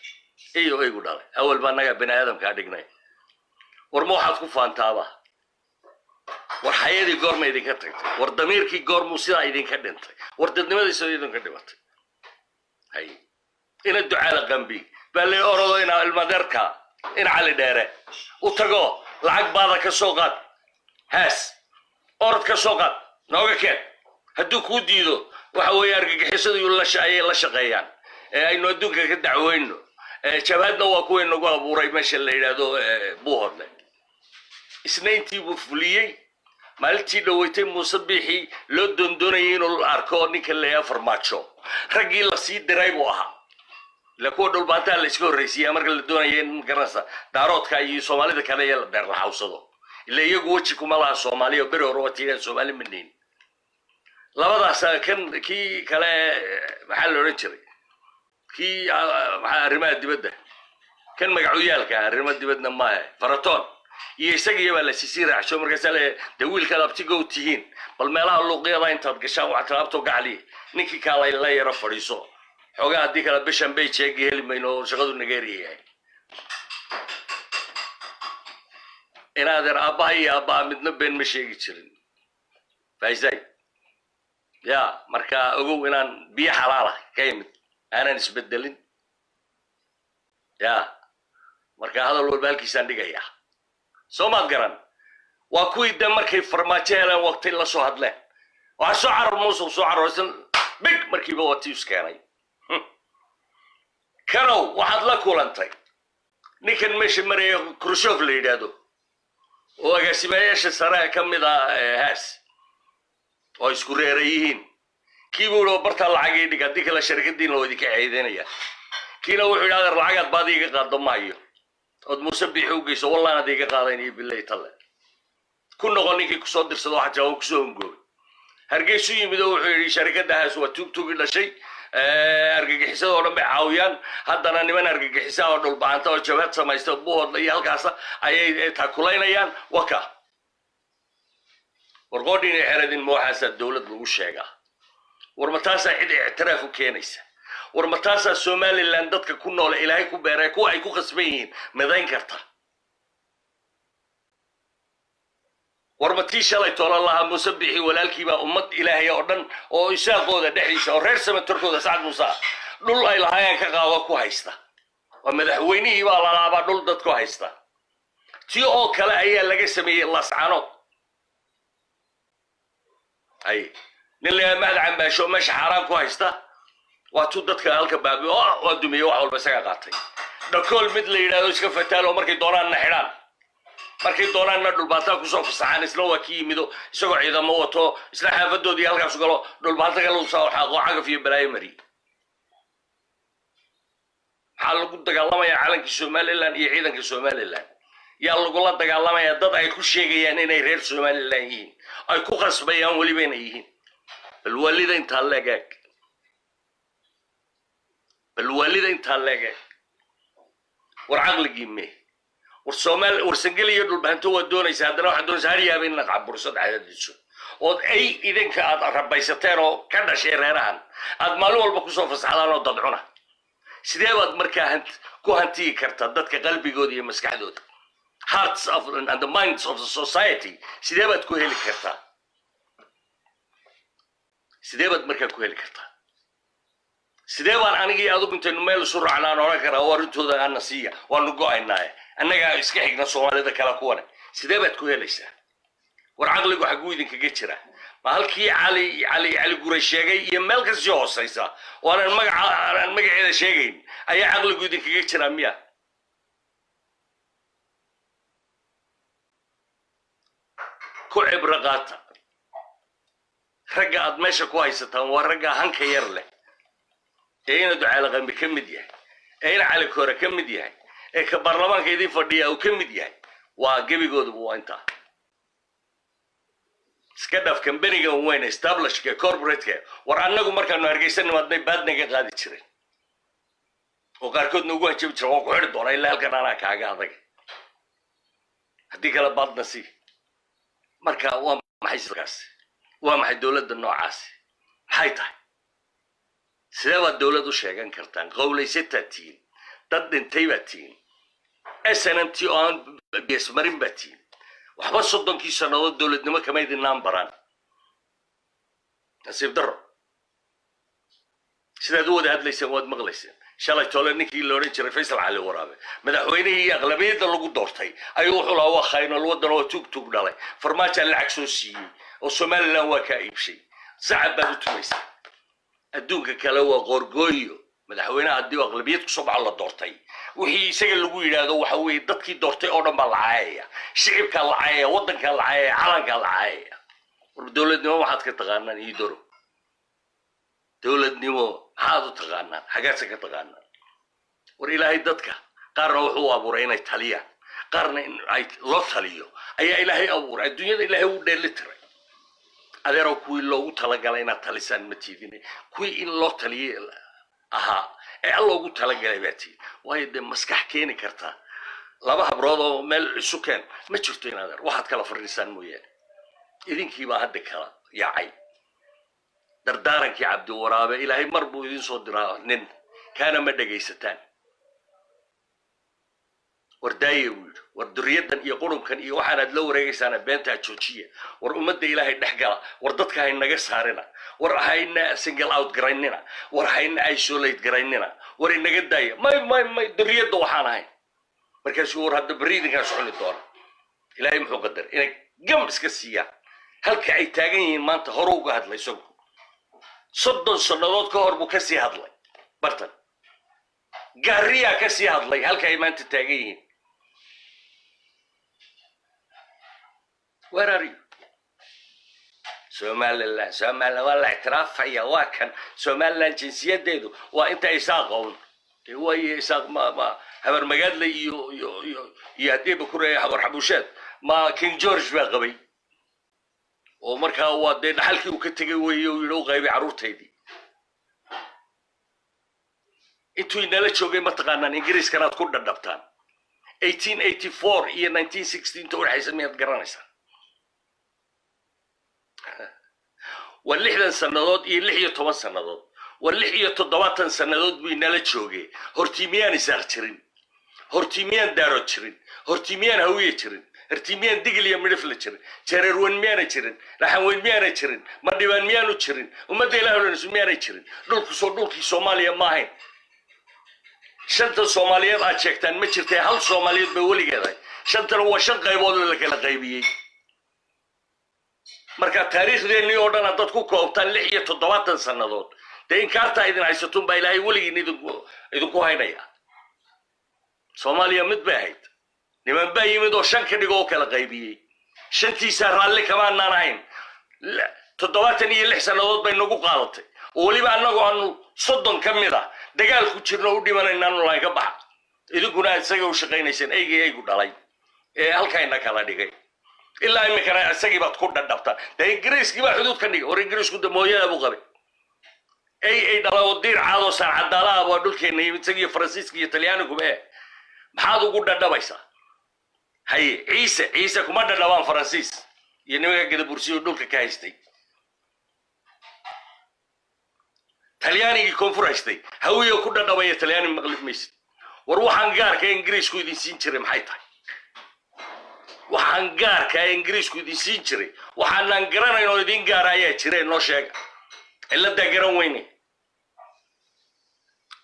Speaker 1: iyo eygu dhalay. Awal baa annagaa bani aadamkaa dhignay. War ma waxaad ku faantaaba? War xayadii goorma idinka tagtay? War damiirkii goormuu sidaa idinka dhintay? War dadnimadii sida idinka dhimatay? Hay ina Ducaala Qambi baa lay orodo, ina ilmadeerka ina Cali Dheere u tago, lacag baada ka soo qaad haas, orod ka soo qaad, nooga keen. Hadduu kuu diido, waxa weeye argagixisadu ayay la shaqeeyaan ee aynu adduunka ka dacweyno. Jabhadna waa kuwii nagu abuuray meesha la yidhaahdo Buuhodle. Isnayntii buu fuliyey. Maalintii dhaweytay Muuse Biixi loo doondoonayay inuu arko ninka la yidhaha Farmaajo, raggii lasii diray buu ahaa. Ila kuwa dhulbaantaa la iska horraysiiya marka la doonaya in garanaysa Daaroodka iyo Soomaalida kale ee la beerlaxawsado. Ila iyagu weji kuma laha Soomaaliya oo beri hore watigaan Soomaali maniin. Labadaas kan kii kale maxaa la odhan jiray? Kii maxaa arrimaha dibadda, kan magacuyaalka arrimaha dibadna maahe, Faraton iyo isagiyo baa la sisii raacsho. Markaasaa le dee wiilkaad abtiga u tihiin, bal meelaha luuqyada intaad gashaan waxaad talaabto gacli ninkii kaalay la yaro fadhiiso xoogaa, haddii kale bishan bay jeegi heli mayno oo shaqadu nageeriyahay. Inaadeer, aabbaha iyo aabbaha midna been ma sheegi jirin, faisay ya. Marka ogow inaan biyo xalaala ka imid, aanan isbedelin ya. Marka hadal walba halkiisaan dhigayaa, soo maad garan? Waa kuwii de markay Farmaajo heleen waqti la soo hadleen, waxaa soo carar Muuse soo cararsan big markiiba waa tii iskeenay. Kanow waxaad la kulantay ninkan meesha maraya, Khrushchev la yidhaahdo, oo agaasimayaasha sare ka mid ah haas oo isku reera yihiin. Kii buu yihi, bartaa lacag ii dhig, haddii kale sharikadiina waa idinka ceedeynaya. Kiina wuxuu yidhi, adeer, lacagaad baad iiga qaado maayo ood Muuse Biixi u geyso, wallaanaad iiga qaadayn iyo bilay talle. Ku noqon ninkii kusoo dirsado, waxaa jira kusoo hongoobay. Hargeysu yimid oo wuxuu yidhi, sharikadda haas waa tuug tuugi dhashay, argagixisada oo dhan bay caawiyaan. Haddana niman argagixisa oo dhulbahanta oo jabhad samaysta Buuhoodla iyo halkaasa ayay taakulaynayaan. Waka warqoodhin iyo xeradin, ma waxaasaa dowlad lagu sheegaa? War ma taasaa cid ictiraaf u keenaysa? War ma taasaa Somaliland dadka ku noole Ilaahay ku beeray, kuwa ay ku khasban yihiin, midayn karta? War ma tii shalay toolan lahaa Muuse Bixi walaalkiibaa ummad Ilaahay oo dhan oo isaaqooda dhexdiisa oo reer samatarkooda Sacad Muuse ah dhul ay lahaayeen ka qaado ku haysta? Waa madaxweynihii baa lalaabaa dhul dad ku haysta. Tii oo kale ayaa laga sameeyey Lascanood. Ay nin la Mahad Cambaasho meesha xaaraan ku haysta, waa tuu dadka halka baabi oo waa dumiye, wax walba isaga qaatay. Dhakool mid la yidhahdo iska fataalo, markay doonaanna xidhaan, markay doonaanna dhulbaantaa kusoo fasaxaan. Isna waa ki yimido isagoo ciidamo wato, isna xaafadoodii halkaasu galo, dhulbaanta kale usoo xaaqo, cagaf iyo balaayo mari. Maxaa lagu dagaalamayaa? Calankii Somaliland iyo ciidanka Somaliland yaa lagula dagaalamayaa dad ay ku sheegayaan inay reer Somaliland yihiin, ay ku khasbayaan weliba inay yihiin. Bal waalida intaa leeg eeg, bal waalida intaa leeg eeg. War caqligii mee? War Soomaali, war Sangeli iyo dhulbahanto waad doonaysaa, haddana waxaad doonaysaa haryaaba in la caburiso, dhexdadiso, ood ay idinka aad rabaysateen oo ka dhashay reerahan aad maalin walba kusoo fasaxdaan oo dadcuna. Sidee baad markaa ku hantiyi kartaa dadka qalbigooda iyo maskaxdooda, hearts of and the minds of the society? Sidee baad ku heli kartaa? Sidee baad markaa ku heli kartaa? Sidee baan anigii adigu intaynu meel isu raacnaan odhan karaa oo arrintooda ana siiya, waanu go-aynaaye, annagaa iska xigna Soomaalida kale kuwane? Sidee baad ku helaysaa? War caqligu xagguu idinkaga jira? Ma halkii Cali Gure sheegay iyo meel kasii hooseysa oo aanan magaca aanan magaceeda sheegayn ayaa caqligu idinkaga jiraa miya? Ku cibro qaata. Ragga aad meesha ku haysataan waa ragga hanka yar leh ee ina Ducaale Qambi ka mid yahay, ee ina Cali Koore ka mid yahay, ee ka baarlamaanka idin fadhiya uu ka mid yahay. Waa gebigooduba waa intaa. Iska dhaaf kambanigan weyn, establishka corporateka. War annagu markaanu Hargeysa nimaadnay baadnaga qaadi jireen oo qaarkoodna ugu hanjabi jireen, waan ku xidhi doonaa ilaa halkan anaa kaaga adag, haddii kale baadna sii. Marka waa maxay kaasi? Waa maxay dowladda noocaasi? Maxay tahay? Sidee baad dowlad u sheegan kartaan? Qowlaysataa tihiin, dad dhintay baad tihiin, SNMT oo aan geesmarin baad tihiin. Waxba 30-kii sannadood dowladnimo kama idinaan baraan. Nasiib darro. Sidaad u wada hadlayseen waad maqlayseen. Shalay tole ninkii la odhan jiray Faysal Cali Waraabe, madaxweynihii iyo aqlabiyadda lagu doortay, ayuu wuxuu lahaa waa khaynol waddan oo tuug tuug dhalay, Farmaajaa lacag soo siiyey oo Somaliland waa kaa iibshay. Sacab baad u tumaysaa. Adduunka kale waa qoorgooyo. Madaxweynaha haddii aqlabiyad kusoo baxo la doortay, wixii isaga lagu yidhaahdo waxa weeye dadkii doortay oo dhan baa la caayaya, shicibkaa la caayaya, waddankaa la caayaya, calankaa la caayaya. War dowladnimo waxaad ka taqaanaan ii doro? Dowladnimo maxaad u taqaanaan? Xaggaadse ka taqaanaan? War Ilaahay dadka qaarna wuxuu abuuray inay taliyaan, qaarna in ay loo taliyo ayaa Ilaahay abuuray. Adduunyada Ilaahay wuu dheeli tiray. Adeerow, kuwii loogu talagalay inaad talisaan ma tiidine, kuwii in loo taliyay ahaa ee alla ugu talagalay baa tiid. Waayo dee maskax keeni karta laba habrood oo meel isu keen ma jirto in adeer waxaad kala fadhiisaan mooyaane. Idinkiibaa hadda kala yaacay. Dardaarankii Cabdiwaraabe, Ilaahay mar buu idin soo diraa nin kaana ma dhegaysataan. War daaye buu yidhi, war duriyaddan iyo qurunkan iyo waxaanaad la wareegaysaana beentaa joojiya. War ummadda Ilaahay dhex gala. War dadka haynaga saarina. War hayna single out garaynina. War hayna isolate garaynina. War inaga daaya. May, may, may, duriyadda waxaan ahayn. Markaasuu war hadda berri idinkaa soconi doona. Ilaahay muxuu qadaray? Inay gam iska siiyaan halka ay taagan yihiin maanta. Hore uga hadlay isagu, 30 sannadood ka hor buu kasii hadlay. Bartan gaariyaa kasii hadlay halka ay maanta taagan yihiin. Where are you? Somaliland, Somaliland waa la ictiraafaya. Waa kan Somaliland jinsiyadeedu waa inta Isaaq own. Dee waayo Isaaq ma Habar Magaadle iyo haddii ba kureeya Habar Xabusheed ma King George baa qabay oo markaa waa dee dhaxalkii uu ka tegay weeye, uu yidhi u qaybay carruurtaydii intuu inala joogay. Mataqaanaan Ingiriiskanaad ku dhadhabtaan 1884 iyo 1960 inta udhexaysa, miyaad garanaysaa? Waa 60 sannadood iyo 16 sannadood, waa 76 sannadood buu inala joogay. Hortii miyaan Isaaq jirin? Hortii miyaan Daaro jirin? Hortii miyaan Hawiye jirin? Hortii miyaan Digil iyo Midhifla jirin? Jareerwen miyaana jirin? Laxanweyn miyaana jirin? Madhibaan miyaanu jirin? Ummadda Ilaah odhanaysu miyaanay jirin? Dhulku soo dhulkii Soomaaliya ma ahayn? Shanta Soomaaliyeed aad sheegtaan ma jirtay, hal Soomaaliyeed bay weligeedahay. Shantana waa shan qaybood oo la kala qaybiyey. Marka taariikhdeenii oo dhan haddaad ku koobtaan 76 sannadood, dee inkaartaa idin haysatun baa Ilaahay weligiin idinku haynaya. Soomaaliya mid bay ahayd, niman baa yimid oo shan ka dhigo oo kala qaybiyey. Shantiisaa raalli kamaanaan ahayn. 76 sannadood bay nagu qaadatay, oo weliba annagoo aanu 30 ka mid ah dagaal ku jirno u dhimanaynaanu lahayn ka baxa, idinkuna aad isaga u shaqaynayseen. Eygii eygu dhalay ee halkayna kala dhigay ilaa iminkana isagii baad ku dhadhabtaan. Dee Ingiriiskii baa xuduud ka dhigay. War Ingiriisku de mooyada buu qabay. Ey ay dhala oo diir caadoo saan cadaalaha waa dhulkeena yimid, isagiyo Faransiiska iyo Talyaaniguba. Maxaad ugu dhadhabaysaa? Haye, Ciise, Ciise kuma dhadhabaan Faransiis iyo nimanka Gadabursiyo dhulka ka haystay, Talyaanigii koonfur haystay. Hawiyo ku dhadhabaya Talyaani maqlib maysid. War waxaan gaarka Ingiriisku idin siin jiray maxay tahay? Waxaan gaarka Ingiriisku idin siin jiray, waxaanaan garanayn oo idin gaara ayaa jira, noo sheega. Ciladaa garan weyne.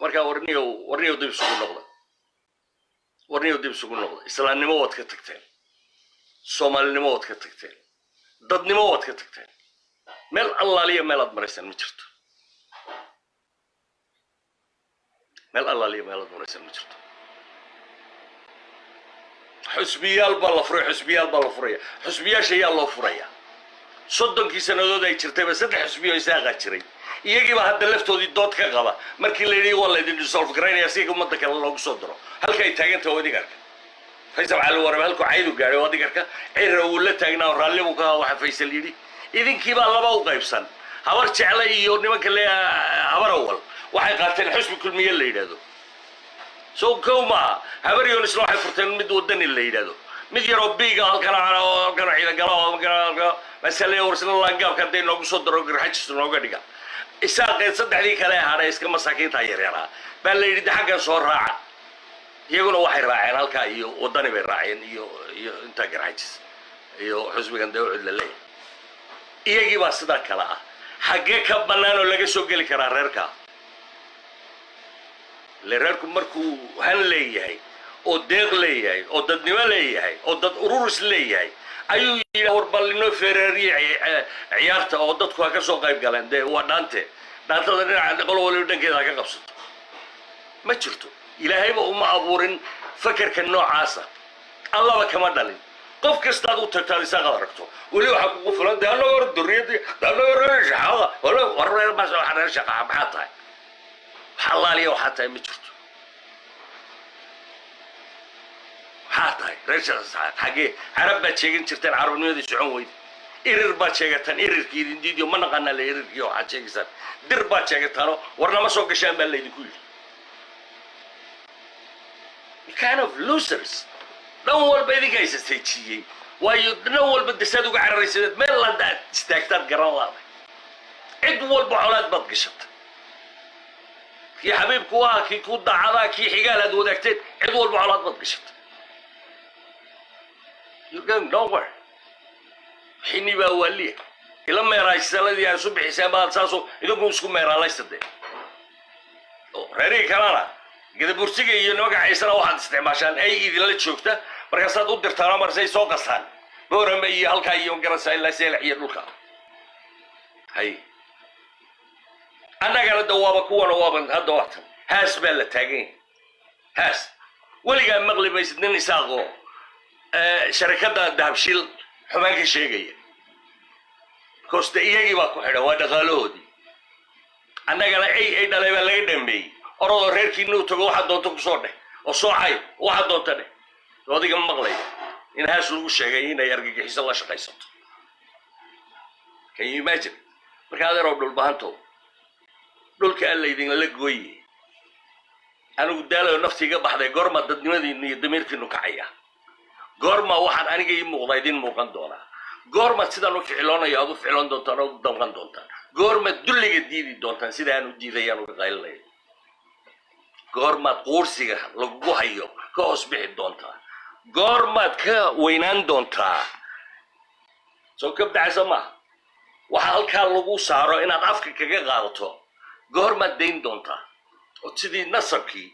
Speaker 1: Markaa warniyow, warniyow, dib isugu noqda. Warniyow, dib isugu noqda. Islaamnimo waad ka tagteen, Soomaalinimo waad ka tagteen, dadnimo waad ka tagteen. Meel allaaliya meel aad maraysaan ma jirto. Meel allaaliya meel aad maraysaan ma jirto. Xusbiyaal baa la furay, xusbiyaal baa la furaya. Xusbiyaasha ayaa loo furaya? 30kii sannadood ay jirtayba saddex xusbiyo isaaqaa jiray. Iyagiiba hadda laftoodii dood ka qaba markii la yidhi waa laydin dissolve garaynaya si ummadda kale loogu soo daro. Halka ay taagantaha waa adigarka. Faysal Cali Waraabe halkuu caydu gaadhay waa adigarka. Cira wuu la taagnaa oo raalli buu ka ahaa. Waxa Faysal yidhi, idinkiibaa laba u qaybsan. Habar Jecle iyo nimanka le Habar Awal waxay qaateen xusbi Kulmiye la yidhaahdo. So kow maaha? Habar Yonisna waxay furteen mid Wadani la yidhaahdo, mid yaroo biiga halkan halkan Ciidagalo oo masale warsna laangaabka hadday noogu soo daro Garxajis nooga dhiga. Isaaqeed saddexdii kale ahaana iska masaakiinta yaryaraa baa la yidhi de xaggan soo raaca. Iyaguna waxay raaceen halkaa iyo Wadani bay raaceen iyo intaa Garxajis iyo xusbigan dee Ucud la leeyahay. Iyagii baa sidaa kale ah. Xaggee ka bannaan oo laga soo geli karaa reerka? Ile reerku markuu han leeyahay oo deeq leeyahay oo dadnimo leeyahay oo dad ururis leeyahay ayuu yidhi, war bal inoo feereeriye ciyaarta oo dadku ha ka soo qayb galeen. Dee waa dhaante, dhaantada dhinaca qolo waliba dhankeeda ha ka qabsato. Ma jirto. Ilaahayba uma abuurin fakerka noocaasa, allaba kama dhalin. Qof kastaad u tagtaad isaaqaad aragto, weli waxaa kugu filan dee annaga hor duriyadii, annaga reer Shaxaada, war reer mas, reer Shaqaxa maxaa tahay? Wax allaaliya waxaa tahay ma jirto. Maxaa tahay reer Shaqaxa? Xaggee? Carab baad sheegan jirteen, carabnimadii socon weyde. Irir baad sheegataan, irirkii idin diidiyo, ma naqaanaa la irirkii waxaad sheegaysaan. Dir baad sheegataano, warnama soo gashaan baa laydinku yidhi. Kind of losers. Dhan walba idinka isaseejiyey, waayo dhan walba desaad uga cararaysadeed meel hadda aad istaagtaad garan laaday. Cid walba colaad baad gashatay, kii xabiibku ah, kii ku dacadaa, kii xigaal aad wadaagteen, cid walba colaad baad gashatay. You're going nowhere. Xini baa waaliya ila meeraysaladii aad isu bixiseen baad saasoo idinku isku meeraalaysta dee. Reerihii kalena, Gadabursiga iyo nimanka Ciisana, waxaad isticmaashaan ay idinla joogta, markaasaad u dirtaan marsay soo qastaan Boorame iyo halkaa iyo garasa ilaa Seelax iyo dhulka hay. Annagana da waaba kuwana waaba hadda waatan Haas baa la taagan yahay. Haas weligaa maqli maysid nin Isaaqoo sharikadda Dahabshiil xumaan ka sheegaya, because de iyagii baa ku xidhan, waa dhaqaalahoodii. Annagana ay dhalay baa laga dhameeyey. Orodoo reerkiina u tago, waxaad doonto kusoo dheh oo soo cay, waxaad doonto dheh. Soo adiga ma maqlaya in Haas lagu sheegay inay argagixiso la shaqaysato? Can you imagine? Marka adeeroo Dhulbahantow, dhulka alla idinla gooye, anigu daalayo nafti iga baxday. Goorma dadnimadiinu iyo damiirkiinu kacaya? Goorma waxaan aniga ii muuqda idin muuqan doonaa? Goormaad sidaan u ficiloonayo aad u ficiloon doontaan oo u damqan doontaan? Goormaad dulliga diidi doontaan sida aan u diidayaan uga qaylinayo? Goormaad quursiga lagugu hayo ka hoos bixi doontaa? Goormaad ka weynaan doontaa? Soo kabdacaysa maaha waxa halkaa lagu saaro inaad afka kaga qaadato. Goormaad dayn doontaa oo sidii nasabkii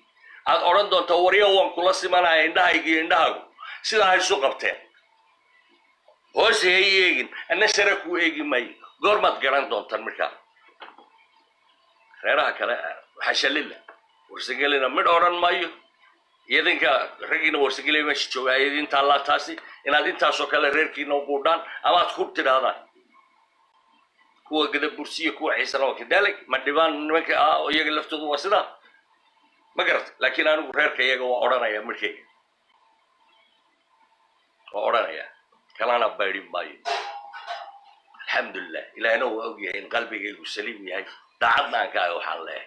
Speaker 1: aad odhan doontaa, waryo waan kula simanaya, indhahayga iyo indhahaagu sidaa ha isu qabteen, hoose hay eegin, anna sare kuu eegi maayo? Goormaad garan doontaan? Markaa reeraha kale waxaa shalila Warsagelina midh odhan maayo. Idinka raggiina Warsageliya meesha jooga, idin taallaa taasi inaad intaasoo kale reerkiina u quudhaan ama aad ku tidhaahdaan. Kuwa Gadabursiya, kuwa Ciisana waa kadalik, ma dhibaan nimanka ah oo iyaga laftoodu waa sidaa, ma garata? Laakiin anigu reerka iyaga waa odhanaya, midhkayga waa odhanaya, kalana baydhin maayo. Alxamdulilah, Ilaahna waa ogyahay in qalbigaygu saliim yahay, daacadna aan ka ahay. Waxaan leehay,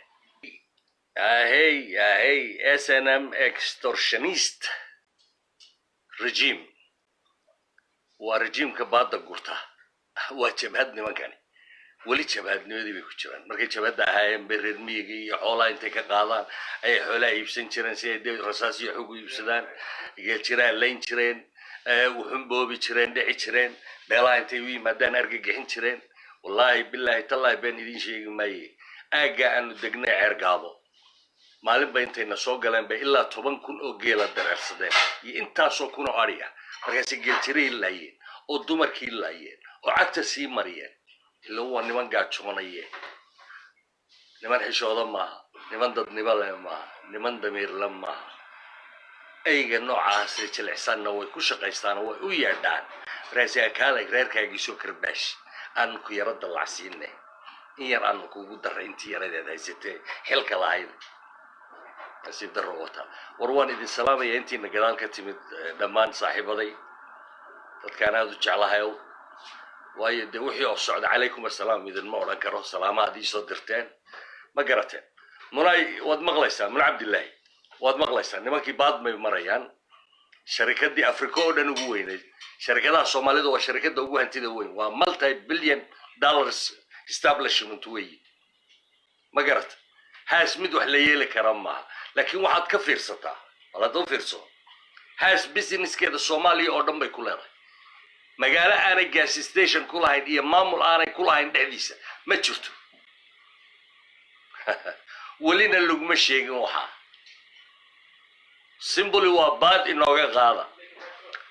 Speaker 1: ahey ahey, SNM extortionist regime waa rejiimka baadda gurta, waa jabhad. Nimankani weli jabhadnimadii bay ku jiraan. Markay jabhadda ahaayeen bay reer miyiga iyo xoolaha intay ka qaadaan ayay xoolaha iibsan jireen si ay de rasaas iyo xog u iibsadaan. Geeljiraan layn jireen, wuxun boobi jireen, dhici jireen, beelaha intay u yimaadaan argagixin jireen. Wallaahi, bilaahi, tallaahi, been idiin sheegi maaye. Aagga aanu degnay Ceergaabo maalin ba intayna soo galeen bay ilaa 10,000 oo geela dareersadeen iyo intaasoo kun oo adhi ah. Markaasay geeljirihii laayeen oo dumarkii laayeen oo cagta sii mariyeen. Ila waa niman gaajoonaye, niman xishooda maaha, niman dadnimo leh maaha, niman damiirle maaha. Eyga noocaasee jilicsanna way ku shaqaystaan oo way u yeedhaan. Markaasi kaalay, reerkaagii soo karbaash, aanu ku yaro dallacsiine, in yar aanu kugu darray intii yaradeed haysatee xilka lahayd. Nasiib darro wata. War waan idin salaamaya intiina gadaal ka timid, dhammaan saaxiibaday, dadkaan aada u jeclahayow. Waayo dee wixii oo socda calaykum assalaam idinma odhan karo. Salaamahaad iisoo dirteen ma garateen. Munay, waad maqlaysaa? Muna Cabdillaahi, waad maqlaysaa? Nimankii baad may marayaan sharikadii Africa oo dhan ugu weynayd. Sharikadaha Soomaalida waa sharikada ugu hantida weyn, waa multi billion dollars establishment weeyi. Ma garata? Haas mid wax la yeeli kara maaha, laakiin waxaad ka fiirsataa, bal hadda u fiirso, Haas businesskeeda Soomaaliya oo dhan bay ku leedahay. Magaalo aanay gas station ku lahayn iyo maamul aanay ku lahayn dhexdiisa ma jirto. Welina laguma sheegin. Waxaa simboli waa baad inooga qaada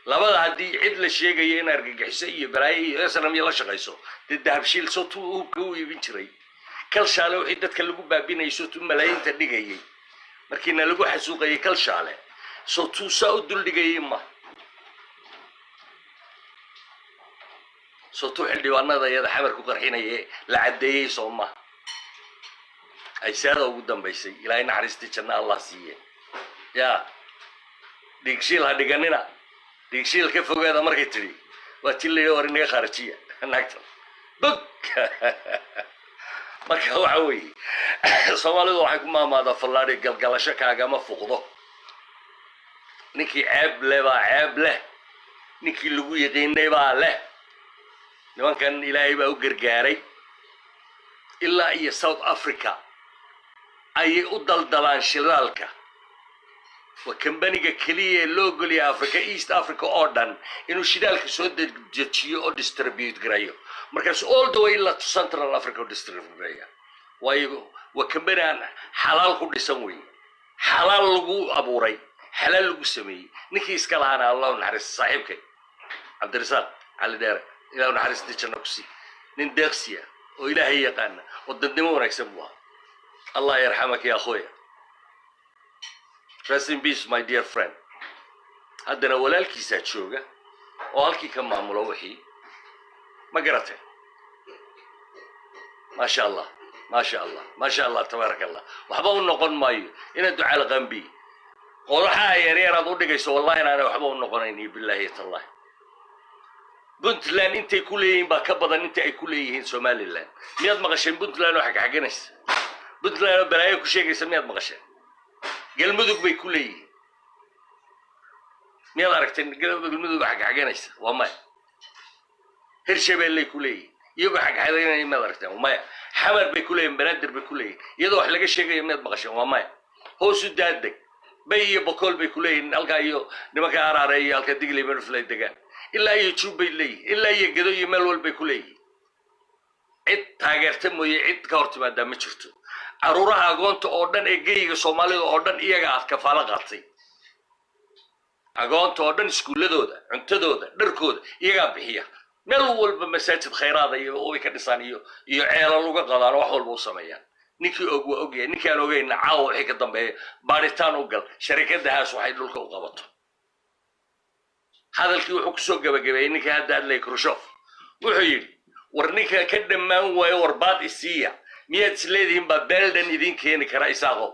Speaker 1: labada. Haddii cid la sheegayo in argagixiso iyo balaayo iyo SNM iyo la shaqayso, dee Dahabshiil soo tuu hubka u iibin jiray? Kalshaale wixii dadka lagu baabinayay soo tuu malaayiinta dhigayay? Markiina lagu xasuuqayay Kalshaale soo tuu saa u duldhigayay? Ma soo tuu xildhibaanada iyada Xamar ku qarxinaye la caddeeyey? Soo ma aysaada ugu dambaysay? Ilaahay naxariistii janna Allah siiye. Yaa dhiigshiil ha dhiganina, dhiigshiil ka fogaada. Markay tidhi waa ti la yidhi, war inaga khaarijiya naagtan bog. Marka waxa weeye, Soomaalidu waxay ku maamaadaa, fallaadhi galgalasho kaagama fuqdo. Ninkii ceeb leh baa ceeb leh, ninkii lagu yaqiinay baa leh. Nimankan Ilaahay baa u gargaaray. Ilaa iyo South Africa ayay u daldalaan shidaalka. Waa kambaniga keliya ee loo ogolyahay Africa, East Africa oo dhan inuu shidaalka soo dejiyo oo distribute garayo. Markaas all the way ilaa to Central Africa oo distribute garaya. Waayo waa kambani aan xalaal ku dhisan wey, xalaal lagu abuuray, xalaal lagu sameeyey. Ninkii iska lahaana Allahu naxariista, saaxiibkay Cabdirasaaq Cali Dheere, Ilahu naxariista janno ku sii. Nin deeqsiya oo Ilaahay yaqaana oo dadnimo wanaagsan buu ahaa. Allah yarxamaka ya akhuya, rest in peace, my dear friend. Haddana walaalkiisaa jooga oo halkii ka maamulo wixii. Ma garatay? Maasha Allah, maasha Allah, maasha Allah, tabaaraka Allah. Waxba u noqon maayo inaad ducaal qambi qodaxaha yaryar aad u dhigayso. Wallahi inaanay waxba u noqonayn iyo billahi tallahi. Puntland intay ku leeyihiin baa ka badan inta ay ku leeyihiin Somaliland. Miyaad maqasheen Puntland oo xagxaganaysa, Puntland oo balaayo ku sheegaysa? Miyaad maqasheen? Galmudug bay ku leeyihiin. Miyaad aragteen Galmudug oo xagxaganaysa? Waa maya. Hirshabeellay ku leeyihiin, iyagoo xagxaganaya miyaad aragteen? Waa maya. Xamar bay ku leeyihin, Banaadir bay ku leeyihin, iyadoo wax laga sheegaya miyaad maqasheen? Waa maya. Hoosu daadeg, Bay iyo Bokool bay ku leeyihin, halkaa iyo nimanka Araare iyo halka Digley Merflay degaan, ilaa iyo Juub bay leeyihin, ilaa iyo Gedo iyo meel walbay ku leeyihin. Cid taageerta mooye cid ka hor timaadaa ma jirto. Caruuraha agoonta oo dhan ee geyiga Soomaalida oo dhan iyaga aad kafaalo qaatay. Agoonta oo dhan iskuulladooda, cuntadooda, dharkooda iyagaa bixiya. Meel walba masaajid khayraada iyo way ka dhisaan iyo ceelal uga qadaan oo wax walba u sameeyaan. Ninkii og waa ogyahay, ninkii aan ogayna caawa wixii ka dambeeya baaritaan u gal sharikadahaas waxay dhulka u qabato. Hadalkii wuxuu kusoo gabagabeeyey ninkii hadda hadlaya, Khrushchev, wuxuu yidhi, war ninka ka dhammaan waayo, war baad isiiya, miyaad is leedihiin baa beeldan idiin keeni kara? Isaaqo,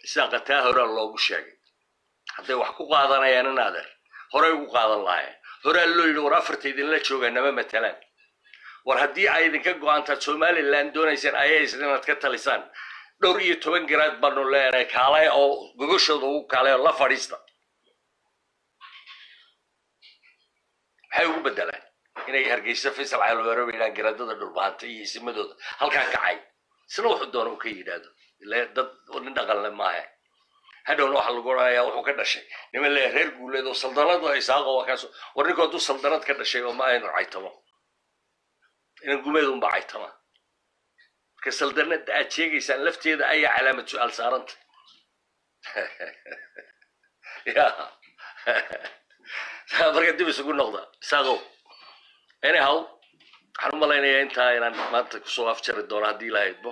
Speaker 1: Isaaqa taa horaa loogu sheegay. Hadday wax ku qaadanayaan in adeer horey ugu qaadan lahaayeen. Horaa loo yidhi, war afarta idinla joogaa nama matalaan. War haddii ay idinka go-aantaad Somaliland doonaysaan ayaysan inaad ka talisaan, dhowr iyo toban garaad baanu leenahay, kaalay oo gogoshooda ugu kaalay oo la fadhiista. Maxay ugu bedelaan inay Hargeysa Faysal Calweero ba yidhahaan garaadada Dhulbahanta iyo isimadooda halkaa kacay, isna wuxuu doona uu ka yidhaahdo? Ila dad nin dhaqanle maaha. Hadhowna waxaa lagu odhanayaa wuxuu ka dhashay niman le reer Guuleed oo saldanada Isaaqa waa kaas. War ninku hadduu saldanad ka dhashay oo ma aynu caytamo, inan gumeed unbaa caytama. Marka saldanada aad sheegaysaan lafteeda ayaa calaamad su-aal saaranta. Ya marka dib isugu noqda, Isaaqow. Anyhow, Waxaan u malaynayaa intaa inaan maanta kusoo afjari doono haddii Ilaha idmo.